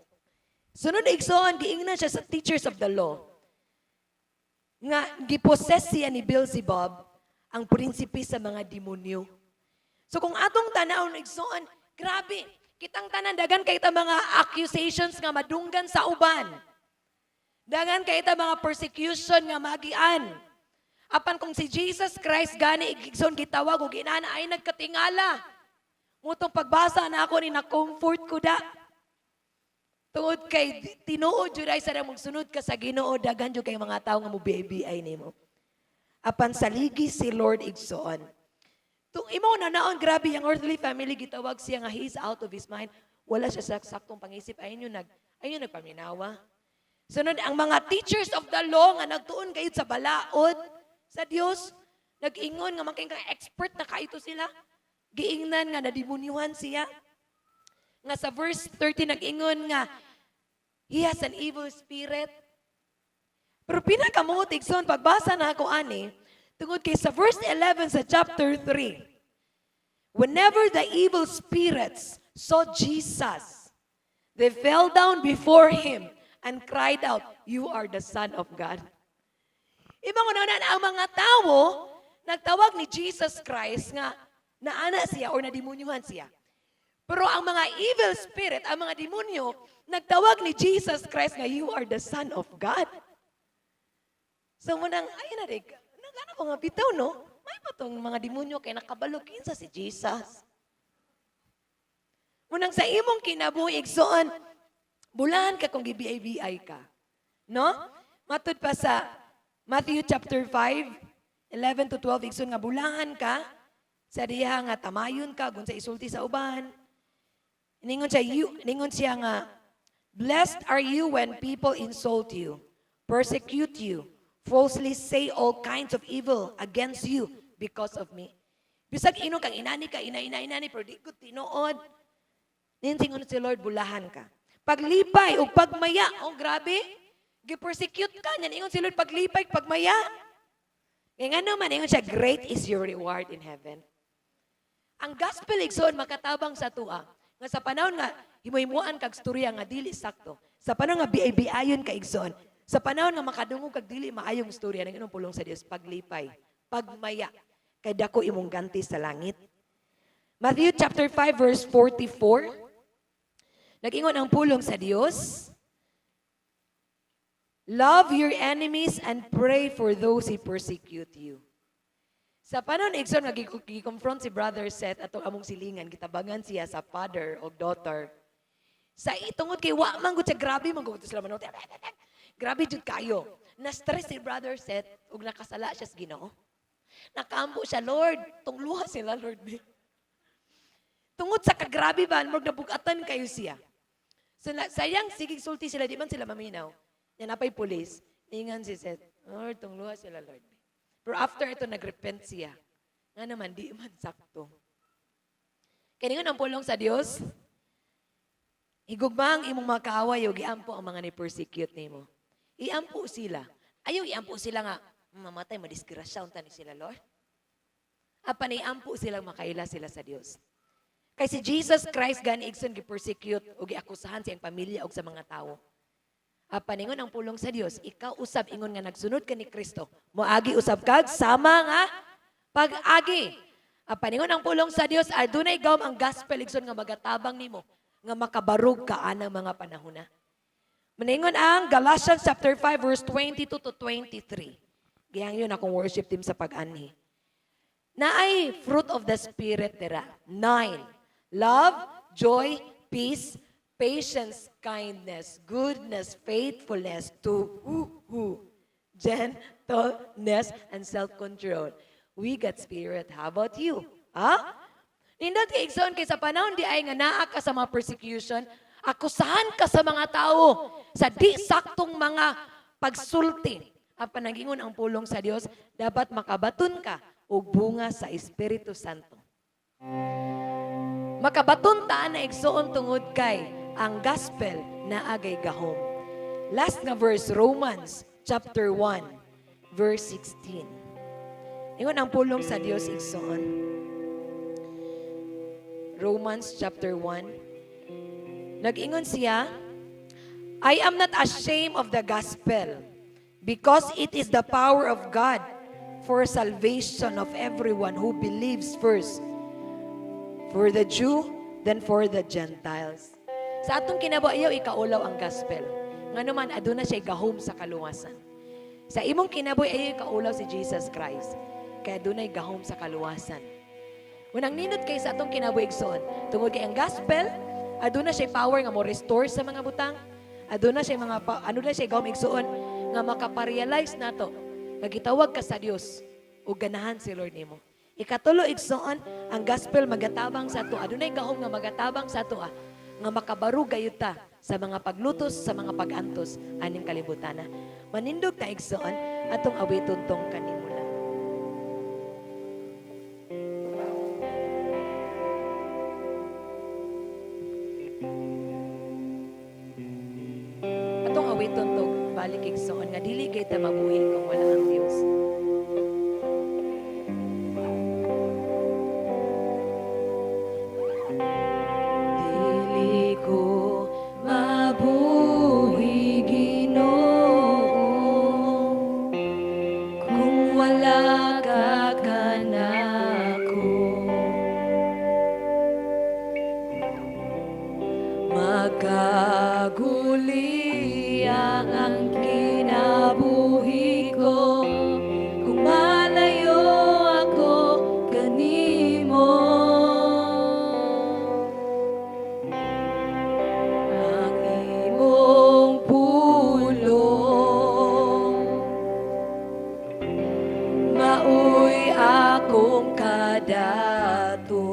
Sunod, igsoon, giingnan siya sa teachers of the law nga gipossess siya ni Beelzebub, ang prinsipe sa mga demonyo. So kung atong tanawon, igsoon, grabe, kitang tanan dagan kay ta mga accusations nga madunggan sa uban. Dagan kay ta mga persecution nga magian. Apan kung si Jesus Christ gani, igsoon, gitawag og inana, ay nagkatingala. Mutong pagbasa na ako ni, na-comfort ko da. Tungod kay tinuod jud ay sa magsunod ka sa Ginoo, daghan jud kay mga tawo nga mo ay nimo. Apan saligi si Lord, igsoon. Tung imo na naon, grabe ang earthly family gitawag siya nga he is out of his mind. Wala siya sa saktong pangisip, ayun yung nagpaminawa. Sunod, ang mga teachers of the law nga nagtuon kayo sa balaod sa Dios, nag-ingon nga making kang expert na kaito sila. Giingnan nga nademonyuhan siya. Nga sa verse 30 nag-ingon nga he has an evil spirit. Pero pinakamuot, igsoon, pagbasa na ako ani, tungod kay sa verse 11 sa chapter 3, whenever the evil spirits saw Jesus, they fell down before him and cried out, "You are the Son of God." Ibang unanan, ang mga tao, nagtawag ni Jesus Christ nga naana siya or nademonyuhan siya. Pero ang mga evil spirit, ang mga demonyo, nagtawag ni Jesus Christ nga, "You are the Son of God." So munang, ay na rin, nagana ko nga bitaw, no? May pa tong mga demonyo kay nakabalo kinsa si Jesus. Munang sa imong kinabuhi, igsoon, bulahan ka kung gi-BI ka. No? Matud pa sa Matthew chapter 5, 11 to 12, igsoon, nga bulahan ka sa diha nga tamayon ka kung sa isulti sa uban. Ningon siya nga, "Blessed are you when people insult you, persecute you, falsely say all kinds of evil against you because of me." Bisag ino kang inani ka, ina ina inani, pero di ko tinuod. Ninsingon si Lord, bulahan ka. Paglipay o pagmaya, oh grabe, gi-persecute ka niyan. Ingon si Lord, paglipay, pagmaya. Kaya nga naman, ingon siya, "Great is your reward in heaven." Ang gospel, igsoon, makatabang sa tua. Nga sa panahon nga, himuhimuan kag storya nga dili sakto. Sa panahon nga biay-biayon ka, igsoon. Sa panahon nga makadungog kag dili maayong storya, nang inong pulong sa Dios, paglipay, pagmaya, kay dako imong ganti sa langit. Matthew chapter 5 verse 44. Nag-ingon ang pulong sa Dios, Love your enemies and pray for those who persecute you. Sa panahon, igsoon, nga gi-confront si Brother Seth atong among silingan, gitabangan siya sa father o daughter. Sa itungod kay wa man gud siya, grabe man gud sila manood. Grabe jud kayo. Na-stress si Brother Seth ug nakasala siya sa Ginoo. Nakaampo siya, "Lord, tungluha sila, Lord." Tungod sa kagrabe ba, murag nabugatan kayo siya. So na, sayang sige sulti sila, di man sila maminaw. Yan napay police. Ningan si Seth, "Lord, tungluha sila, Lord." Pero after ito, nagrepent siya. Nga naman, di man sakto. Kaya ang pulong sa Dios, higugma ang imong mga kaaway ug iampo ang mga ni-persecute nimo. Iampo sila. Ayaw iampo sila nga, "Mamatay, madisgrasya unta ni sila, Lord." Apan iampo sila, makaila sila sa Dios. Kay si Jesus Christ gani, igsoon, gi-persecute ug giakusahan sa iyang pamilya ug sa mga tawo. Apan ingon ang pulong sa Dios, ikaw usab ingon nga nagsunod ka ni Kristo, moagi usab kag sama nga pag-agi. Apan ingon ang pulong sa Dios, adunay gawom ang gospel, igsoon, nga magatabang nimo nga makabarog ka anang mga panahon na. Maningon ang Galatians chapter 5 verse 22 to 23. Giyang yun akong worship team sa pag-anhi. Naay fruit of the Spirit dira. Nine. Love, joy, peace, patience, kindness, goodness, faithfulness, to who, gentleness, and self-control. We got spirit. How about you? Ha? Nindot kay, igsoon, kay sa panahon di ay nga naa ka sa mga persecution, akusahan ka sa mga tao sa di saktong mga pagsulti. Ang panagingon ang pulong sa Dios, dapat makabaton ka og bunga sa Espiritu Santo. Makabaton ta na, igsoon, tungod kay ang gospel na agay gahom. Last nga verse, Romans chapter 1 verse 16. Ingon ang pulong sa Dios, igsoon. Romans chapter 1. Nag-ingon siya, "I am not ashamed of the gospel because it is the power of God for salvation of everyone who believes, first for the Jew, then for the Gentiles." Sa atong kinabuhi, ayaw ikaulaw ang gospel. Nga naman, aduna siya gahom sa kaluwasan. Sa imong kinabuhi, ayaw ikaulaw si Jesus Christ. Kaya adunay gahom sa kaluwasan. Unang nindot kay sa atong kinabuhi, igsoon, tungod kay ang gospel, aduna siya power nga mo restore sa mga butang. Aduna siya mga ano na siya gahom, igsoon, nga makaparealize nato nga gitawag ka sa Dios ug ganahan si Lord nimo. Ikatulo, igsoon, ang gospel magatabang sa ato. Adunay gahom nga magatabang sa ato nga makabarog gayud ta sa mga paglutos, sa mga pag-antos aning kalibutan. Manindog ta, igsoon, atong awiton tong "Kanimo Lang." Atong awiton to balik, igsoon, nga dili kay ta mabuhi kung wala ang Dios. Dili ko mabuhi, Ginoo, kung wala ka kanako. Magkaguliang ang kinabuhi ko kung malayo ako kanimo. Ang imong pulong maoy akong kadato.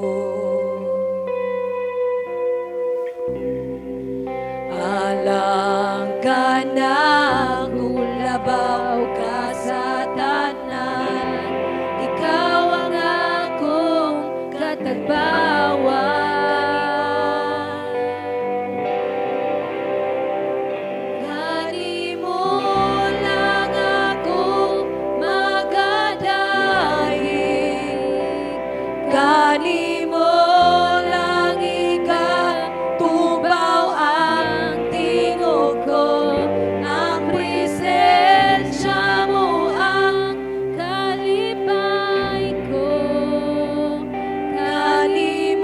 Alang kanako, labaw ka sa tanan. Ikaw ang akong katagbawan. Kanimo lang ako magadayeg, kanimo lang ikatubaw ang tingog ko. Ang presensya mo ang kalipay ko. Kanimo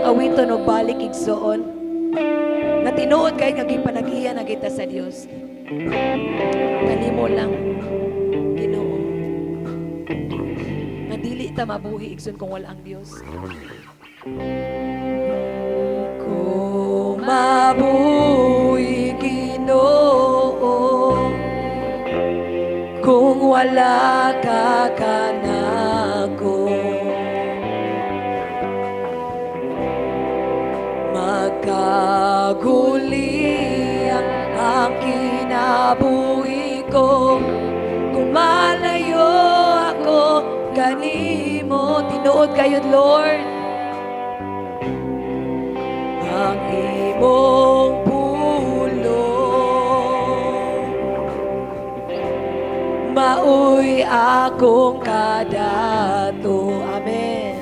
atong awiton og balik, igsoon. Nga tinuod kay nga gipanag-iya na kita sa Dios. Kanimo lang, Ginoo. Nga dili ta mabuhi, igsoon, kung wala ang Dios. Ko mabuhi, Ginoo, kung wala ka kanako. Magkaguliang ang kinabuhi ko kung malayo ako kanimo. Tinuod kayo, Lord, ang imong pulong maoy akong kadato. Amen.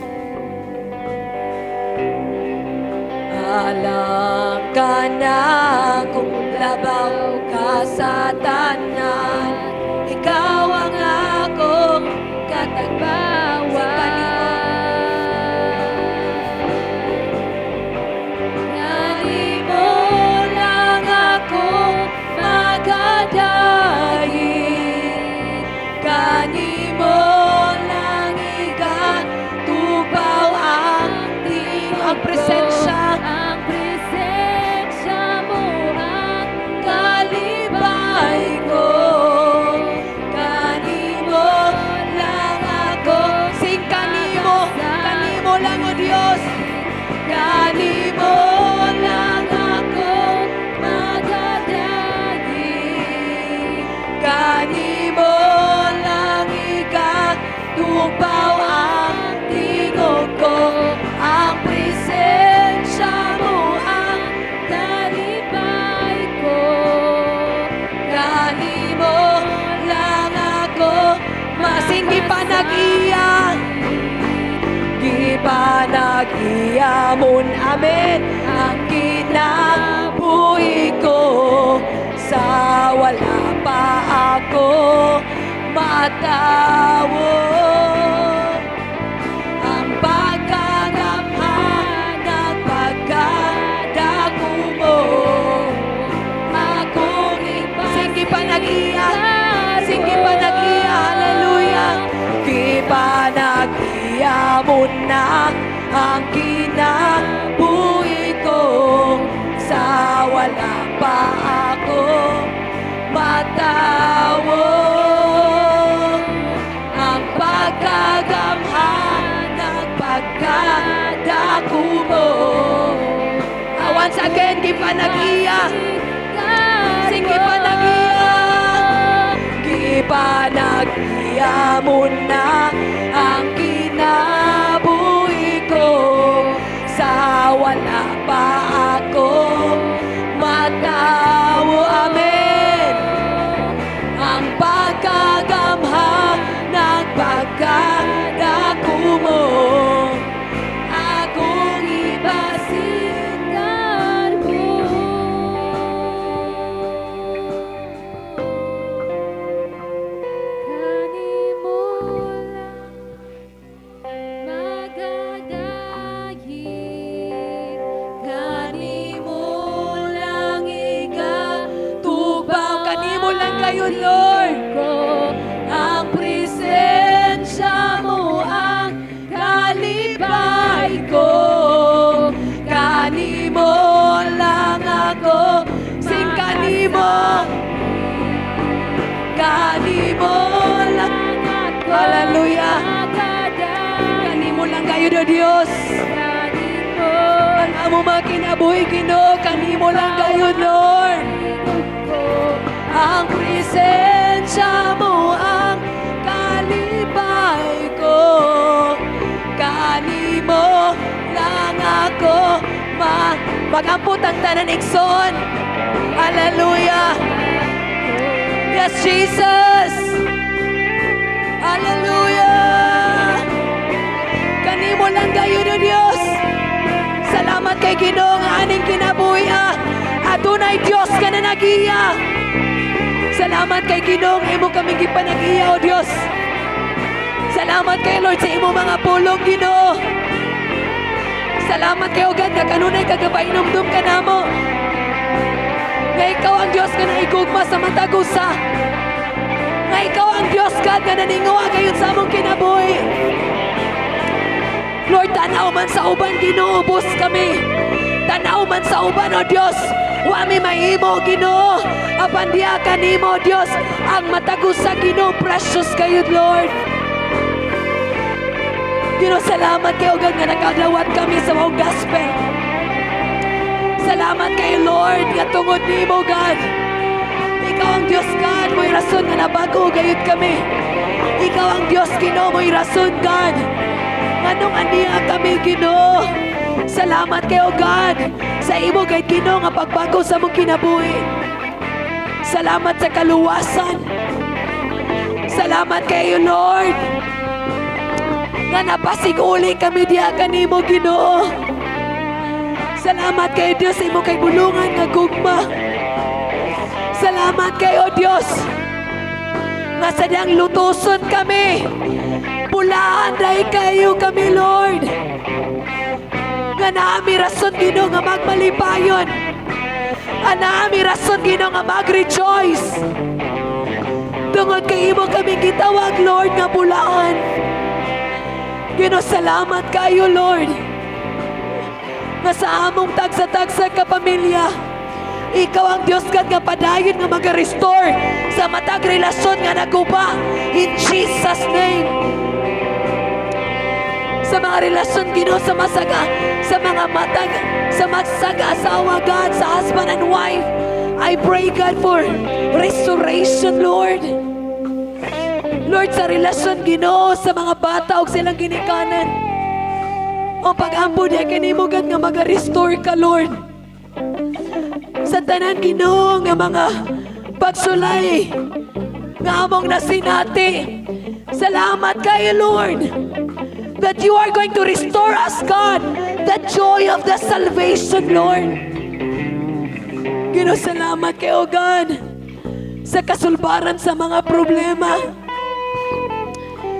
Alang kanako, labaw ka sa tanan. Ikaw ang akong Katagbawan. Kanimo lang ako magadayin. Kanimo lang igatubaw ang tingog. Ang presensya. Ang presensya mo ang kalipay ko. Kanimo lang ako. Sing kanimo, kanimo lang, O Dios. Kanimo lang ako magadayin. Kanimo lang igatubaw ang tingog ko. Ang presensya mo ang kalipay ko. Kanimo lang ako masing gipanag-iya. Gipanag-iya mon, amen, ang kinabuhi ko sa wala pa ako matawo. Ang pagkagamhan ng pagkadako mo akong sing gipanag-iya, sing gipanag-iya, hallelujah. Gipanag-iya mo na ang kinabuhi ko sa wala pa ako matawo. Ang pagkagamhan ng pagkadako mo. Ah, once again, gipanag-iya. Sing gipanag-iya. Gipanag-iya mo na ang kinabuhi ko sa wala pa ako matawo. Amen. Ang pagkagamhan ng pagkadako mo akong Ipasikar ko. Kanimo lang magadayin. Kanimo lang igatubaw. Kanimo lang kayo, Lord. Ko. Ang presensya mo ang kalipay ko. Kanimo lang ako. Sing kanimo. Kanimo lang. Ako Hallelujah. Kanimo lang kayo, do Dios. Kanimo Ang amo mga kinabuhi, Ginoo, kanimo lang kayo, Lord. Ko. Ang presensya mo ang kalipay ko. Kanimo lang ako ma magampot ang tanan, igsoon. Hallelujah. Yes, Jesus. Hallelujah. Kanimo lang kayo, no Dios. Salamat kay Ginoo nga aning kinabuhi ah. Adunay Dios ka na nagiya. Salamat kay Ginoo nga imo kaming gipanag-iya, o Dios. Salamat kay Lord sa imo mga pulong, Ginoo. Salamat kayo, God, nga kanunay kagapainumdum ka namo nga ikaw ang Diyos nga naigugma sa matag usa. Nga ikaw ang Diyos, God, nga naninguha gayud sa among kinabuhi. Lord, tanaw man sa uban, Ginoo, ubos kami. Tanaw man sa uban, O Diyos, wa mi mahimo, Ginoo. Apan diha kanimo, Diyos, ang matag usa, Ginoo, precious kayo, Lord. Ginoo, salamat kayo, God, nga nakaglawat kami sa maong gospel. Salamat kayo, Lord, nga tungod nimo, God. Ikaw ang Diyos, God, mo'y rason nga nabago gayud kami. Ikaw ang Diyos, Ginoo, mo'y rason, God, nganong aniya kami, Ginoo. Salamat kayo, God, sa imo kay Ginoo nga pagbago sa among kinabuhi. Salamat sa kaluwasan. Salamat kayo, Lord, nga napasig-uli kami diha kanimo, Ginoo. Salamat kayo, Diyos, sa imo kay bulungan nga gugma. Salamat kayo, Diyos, nga sadyang lutuson kami, pulaan dahil kayo kami, Lord. Nga naami rason, Ginoo, nga magmalipayon. Nga naami rason, Ginoo, nga mag-rejoice. Tungod kay imo kami gitawag, Lord, nga pulaan. Ginoo, salamat kayo, Lord, nga sa among tagsa-tagsa ka pamilya, ikaw ang Diyos, God, nga padayon nga mag-restore sa matag relasyon nga naguba. In Jesus' name. Sa mga relasyon, Ginoo, sa masaga, sa mga matag, sa magsag-asawa, God, sa husband and wife, I pray, God, for restoration, Lord. Lord, sa relasyon, Ginoo, sa mga bata ug silang ginikanan. O pag-ampo diya kanimo, God, nga maga-restore ka, Lord. Sa tanan, Ginoo, nga mga pagsulay nga among nasinati. Salamat kayo, Lord, that you are going to restore us, God, the joy of the salvation, Lord. Ginoo, salamat kayo, God, sa kasulbaran sa mga problema.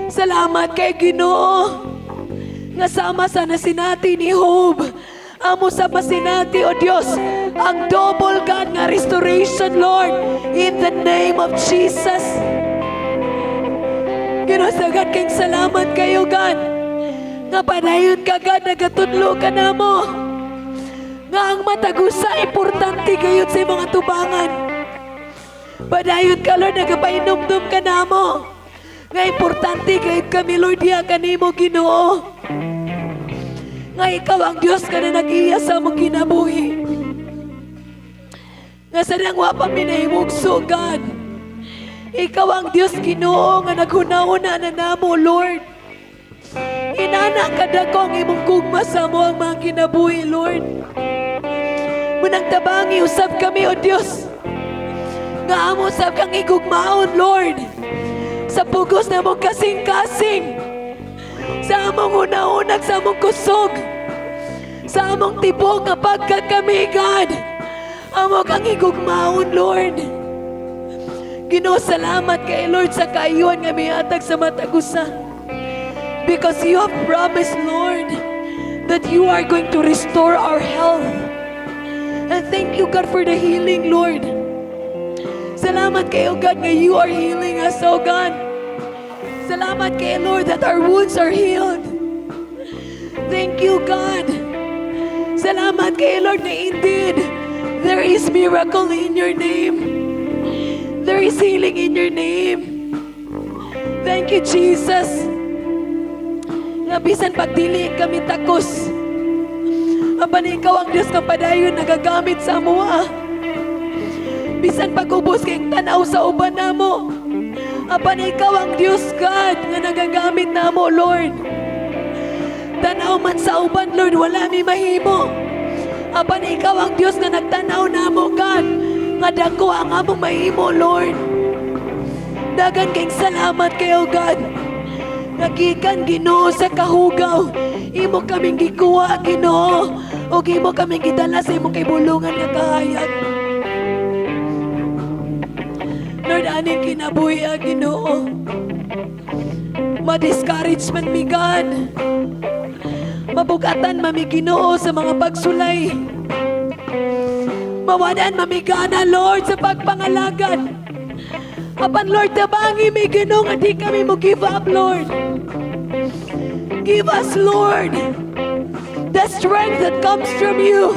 Salamat kay Ginoo nga sama sa nasinati ni Job, amo sa masinati, O Diyos, ang double, God, nga restoration, Lord, in the name of Jesus. Ginoo, sagad kayong salamat kayo, God, nga padayon ka, God, nagatudlo ka namo nga ang matag usa importante gayud sa mga tubangan. Padayon ka, Lord, nagapainumdum ka namo nga importante gayud kami, Lord, diha kanimo, Ginoo. Nga ikaw ang Diyos ka na nag-iya sa among kinabuhi. Nga sa nang wa pa minahimugso, God, ikaw ang Diyos, Ginoo, nga naghuna-huna na namo, Lord. Inana kadako ang imong gugma sa amo ang mga kinabuhi, Lord. Munang tabangi usab kami, O Diyos, nga amo sab kang igugmaon, Lord, sa pugos na mong kasing-kasing. Sa among una-unag, sa among kusog. Sa among tibok nga pagkakami, God. Amo kang igugmaon, Lord. Ginoo, salamat kay Lord sa kaayuhan nga mihatag sa matag usa. Because you have promised, Lord, that you are going to restore our health. And thank you, God, for the healing, Lord. Salamat kayo, God, nga you are healing us, oh God. Salamat kayo, Lord, that our wounds are healed. Thank you, God. Salamat kayo, Lord, na indeed, there is miracle in your name. There is healing in your name. Thank you, Jesus. Nga bisan pagdili kami takos, apan ikaw ang Diyos nga padayon nagagamit sa amoa. Bisan pag-ubos kay tanaw sa uban namo, apan ikaw ang Diyos, God, nga nagagamit namo, Lord. Tanaw man sa uban, Lord, wala mi mahimo. Apan ikaw ang Diyos nga nagtanaw namo, God, nga dako ang among mahimo, Lord. Dagan kayong salamat kayo, God. Nagikan, Ginoo, sa kahugaw. Imo kaming gikuha, Ginoo. O imo kaming gidala sa imong kaibulungan nga kahayag. Lord, aning kinabuhi, ah, Ginoo. Ma-discourage man mi, God. Mabugatan man mi, Ginoo, sa mga pagsulay. Mawadan man mi gana, Lord, sa pagpangalagad. Apan, Lord, tabangi mi, Ginoo, nga di kami mo give up, Lord. Give us, Lord, the strength that comes from you.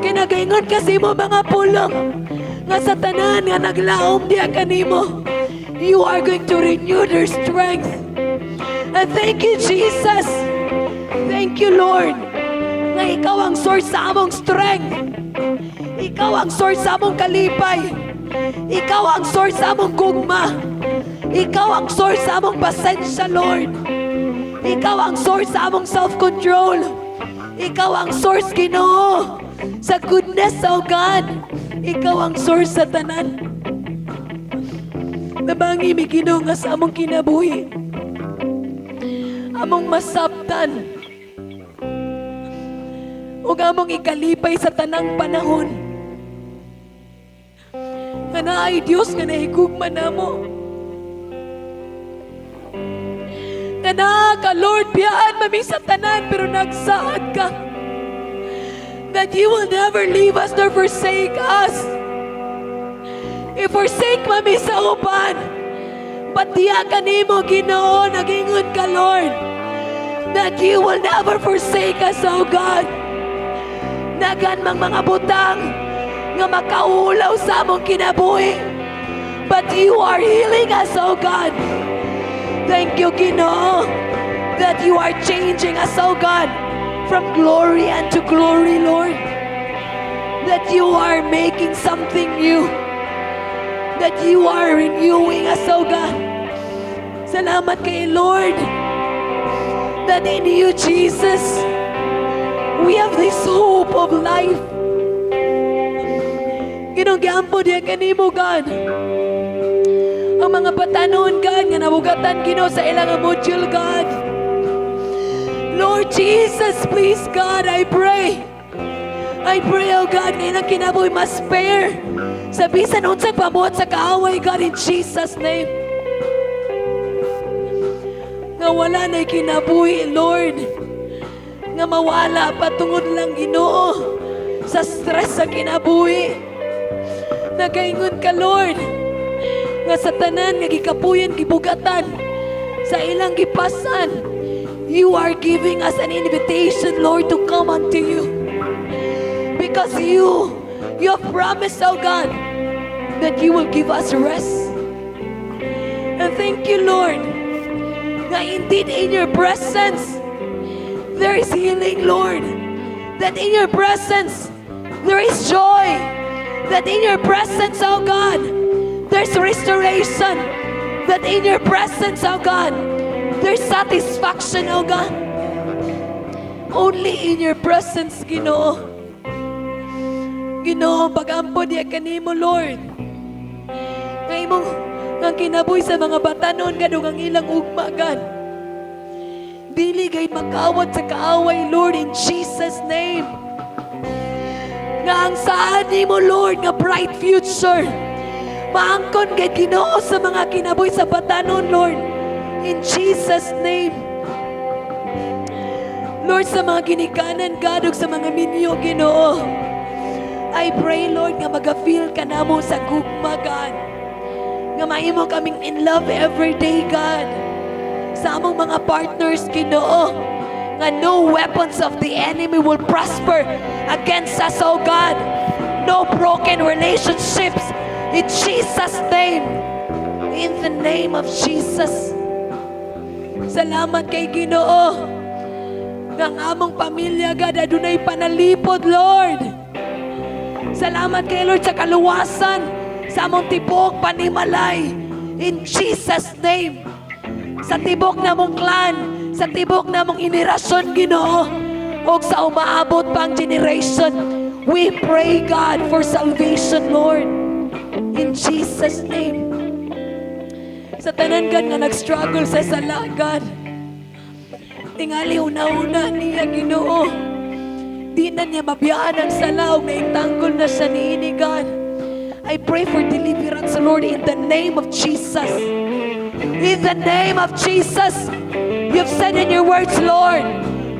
Kinagaingon kasi mo mga pulong nga sa tanan nga naglaom diya kanimo, you are going to renew their strength. And thank you, Jesus. Thank you, Lord. Nga ikaw ang source sa among strength. Ikaw ang source sa among kalipay. Ikaw ang source sa among gugma. Ikaw ang source sa among pasensya, Lord. Ikaw ang source sa among self-control. Ikaw ang source, Ginoo, sa goodness, oh God. Ikaw ang source sa tanan. Tabangi mi, Ginoo, nga sa among kinabuhi, among masabtan ug among ikalipay sa tanang panahon nga naay Dios nga nahigugma namo. Nga naa ka, Lord, biyaan man mi sa tanan, pero nagsaad ka that you will never leave us nor forsake us. I-forsake man mi sa uban, but diya kanimo, Ginoo, nagingon ka, Lord, that you will never forsake us, oh God. Daghan mang mga butang nga makaulaw sa among kinabuhi, but you are healing us, oh God. Thank you, Ginoo, that you are changing us, oh God, from glory unto glory, Lord. That you are making something new. That you are renewing us, oh God. Salamat kay Lord, that in you, Jesus, we have this hope of life. Ginoong, giampo diya kanimo, God, ang mga batanon, God, nga nabugatan, Ginoo, sa ilang module, God. Lord Jesus, please, God, I pray. I pray, oh God, nga ilang kinabuhi ma-spare sa bisan unsang pamuhat sa kaaway, God, in Jesus' name. Nga wala na kinabuhi, Lord, nga mawala patungod lang, Ginoo, sa stress sa kinabuhi. Nagaingon ka, Lord, nga sa tanan nga gikapuyan, gibugatan, sa ilang gipasan, you are giving us an invitation, Lord, to come unto you. Because you have promised, oh God, that you will give us rest. And thank you, Lord, nga indeed in your presence, there is healing, Lord. That in your presence, there is joy. That in your presence, oh God, there's restoration. That in your presence, oh God, there's satisfaction, oh God. Only in your presence, Ginoo. Ginoo, pag-ampo diya kanimo, Lord, nga imong nga kinabuhi sa mga batanon, God, ug ang ilang ugma, God, dili gay makawat sa kaaway, Lord, in Jesus' name. Nga ang saad nimo, Lord, nga bright future, maangkon kay Ginoo sa mga kinabuhi sa batanon, Lord, in Jesus' name. Lord, sa mga ginikanan, God, ug sa mga minyo, Ginoo, I pray, Lord, nga maga-feel ka namo sa gugma, God. Nga mahimo kaming in love every day, God, sa among mga partners, Ginoo. Nga no weapons of the enemy will prosper against us, oh God. No broken relationships. In Jesus' name. In the name of Jesus. Salamat kay Ginoo, nga ang among pamilya, God, adunay panalipod, Lord. Salamat kay Lord sa kaluwasan sa among tibok panimalay. In Jesus' name. Sa tibok namong clan, sa tibok namong henerasyon, Ginoo, ug sa umaabot pang generation, we pray, God, for salvation, Lord. In Jesus' name. Sa tanan, God, nga nag-struggle sa sala, God, tingali una-una niya, Ginoo. Di na niya mabiyaan ang sala ug naintanggol na siya niini, God. I pray for deliverance, Lord, in the name of Jesus. In the name of Jesus. You've said in your words, Lord,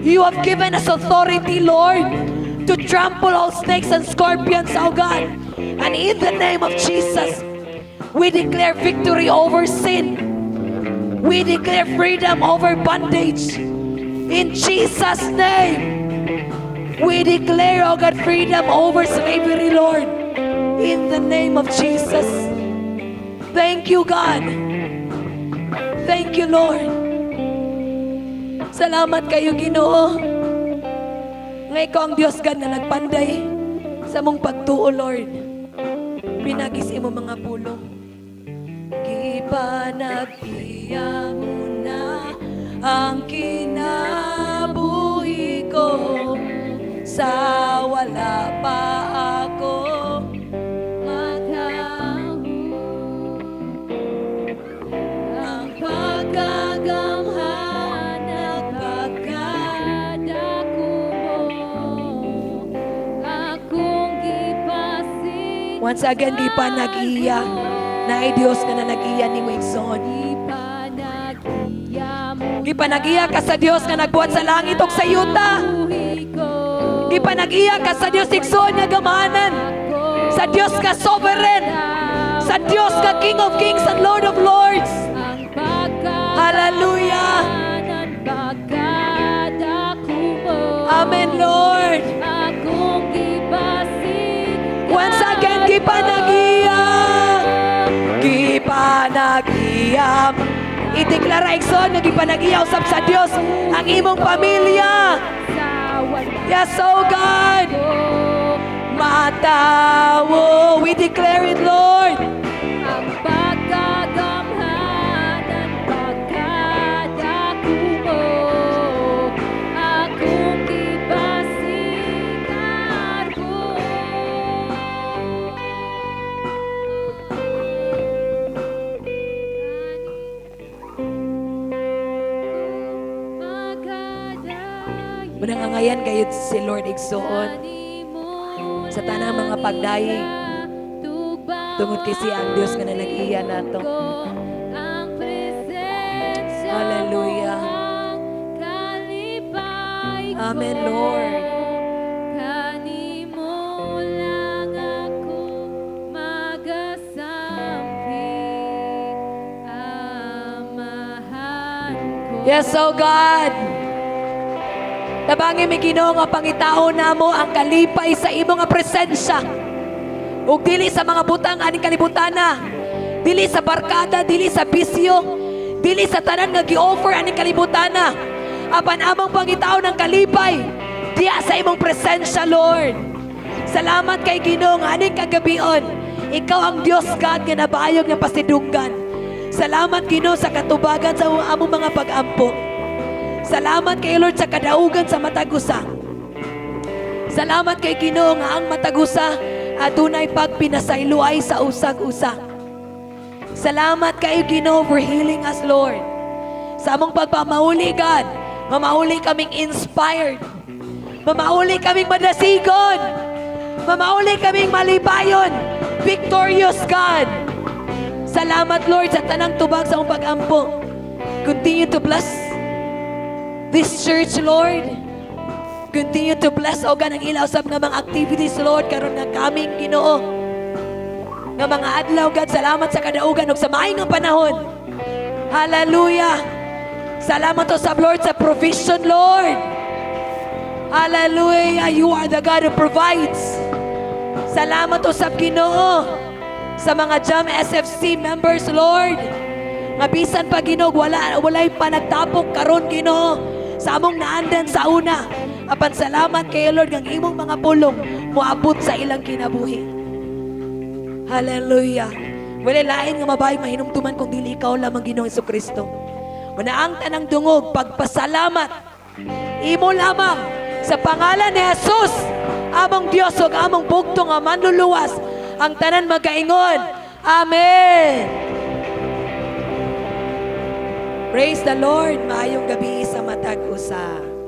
You have given us authority, Lord, to trample all snakes and scorpions, oh God. And in the name of Jesus, we declare victory over sin. We declare freedom over bondage. In Jesus' name, we declare, oh God, freedom over slavery, Lord. In the name of Jesus. Thank you, God. Thank you, Lord. Salamat kaayo, Ginoo. Nga ikaw ang Diyos, God, na nagpanday sa among pagtuo, Lord. Pinaagi sa imong mga pulong. Gipanag-iya mo na ang kinabuhi ko sa wala pa ako Matawo ang pagkagamhan at pagkadako mo akong gipasin. Once again, gipanag-iya na ay Diyos nga nanag-iya nimo, igsoon. Gipanag-iya mo. Gipanag-iya ka sa Dios nga nagbuhat sa langit ug sa yuta. Buhi ko. Gipanag-iya ka sa Dios, igsoon, nga gamhanan. Sa Dios nga sovereign. Sa Dios nga King of Kings and Lord of Lords. Ang pagkagamhan Hallelujah. at pagkadako mo Amen, Lord. akong gipasin. Once again, gipanag-iya. Gipanag-iya. Ideklara, igsoon, nga gipanag-iya usab sa Dios ang imong pamilya. Sa wala Yes, oh God. ko Matawo. We declare it, Lord. ang pagkagamhan at pagkadako mo akong gipasikar ko. Magadayon. Manangangayan kayo si Lord, igsoon, sa tanang mga pagdayeg tungod kay siya ang Dios nga nanag-iya nato. Hallelujah. Amen, Lord. Kanimo lang ako magasampit, Amahan ko. Yes, oh God. Tabangi mi, Ginoo, nga pangitaon namo ang kalipay sa imo nga presensya. Ug dili sa mga butang aning kalibutana. Dili sa barkada, dili sa bisyo, dili sa tanan nga gi-offer aning kalibutana. Apan among pangitaon ang kalipay diya sa imong presensya, Lord. Salamat kay Ginoo nga aning kagabion, ikaw ang Dios, God, nga nabayog nga pasidunggan. Salamat, Ginoo, sa katubagan sa among mga pag-ampo. Salamat kay Lord sa kadaugan sa matag usa. Salamat kay Ginoo nga ang matag usa adunay pagpinasayloay sa usag-usa. Salamat kay Ginoo for healing us, Lord. Sa among pagpamauli, God, mamauli kaming inspired. Mamauli kaming madasigon. Mamauli kaming malipayon. Victorious, God. Salamat, Lord, sa tanang tubag sa among pag-ampo. Continue to bless this church, Lord. Continue to bless, O God, ang ila usab nga mga activities, Lord, karon nga kaming, Ginoo nga mga adlaw, God. Salamat sa kadaugan ug sa maayong panahon. Hallelujah. Salamat usab, Lord, sa provision, Lord. Hallelujah. You are the God who provides. Salamat usab, Ginoo, sa mga Jam SFC members, Lord. Nga bisan pa, Ginoo, walay panagtapok karon, Ginoo, sa among naandan sa una. Apan salamat kay Lord ng imong mga pulong moabot sa ilang kinabuhi. Hallelujah. Wala lain nga mabahay mahinumduman kung dili ikaw lamang, Ginoong Kristo. Muna ang tanang dungog, pagpasalamat, imo lamang sa pangalan ni Jesus, among Dios ug among bugtong nga manluluwas. Ang tanan magaingon, "Amen." Praise the Lord. Maayong gabi sa matag usa.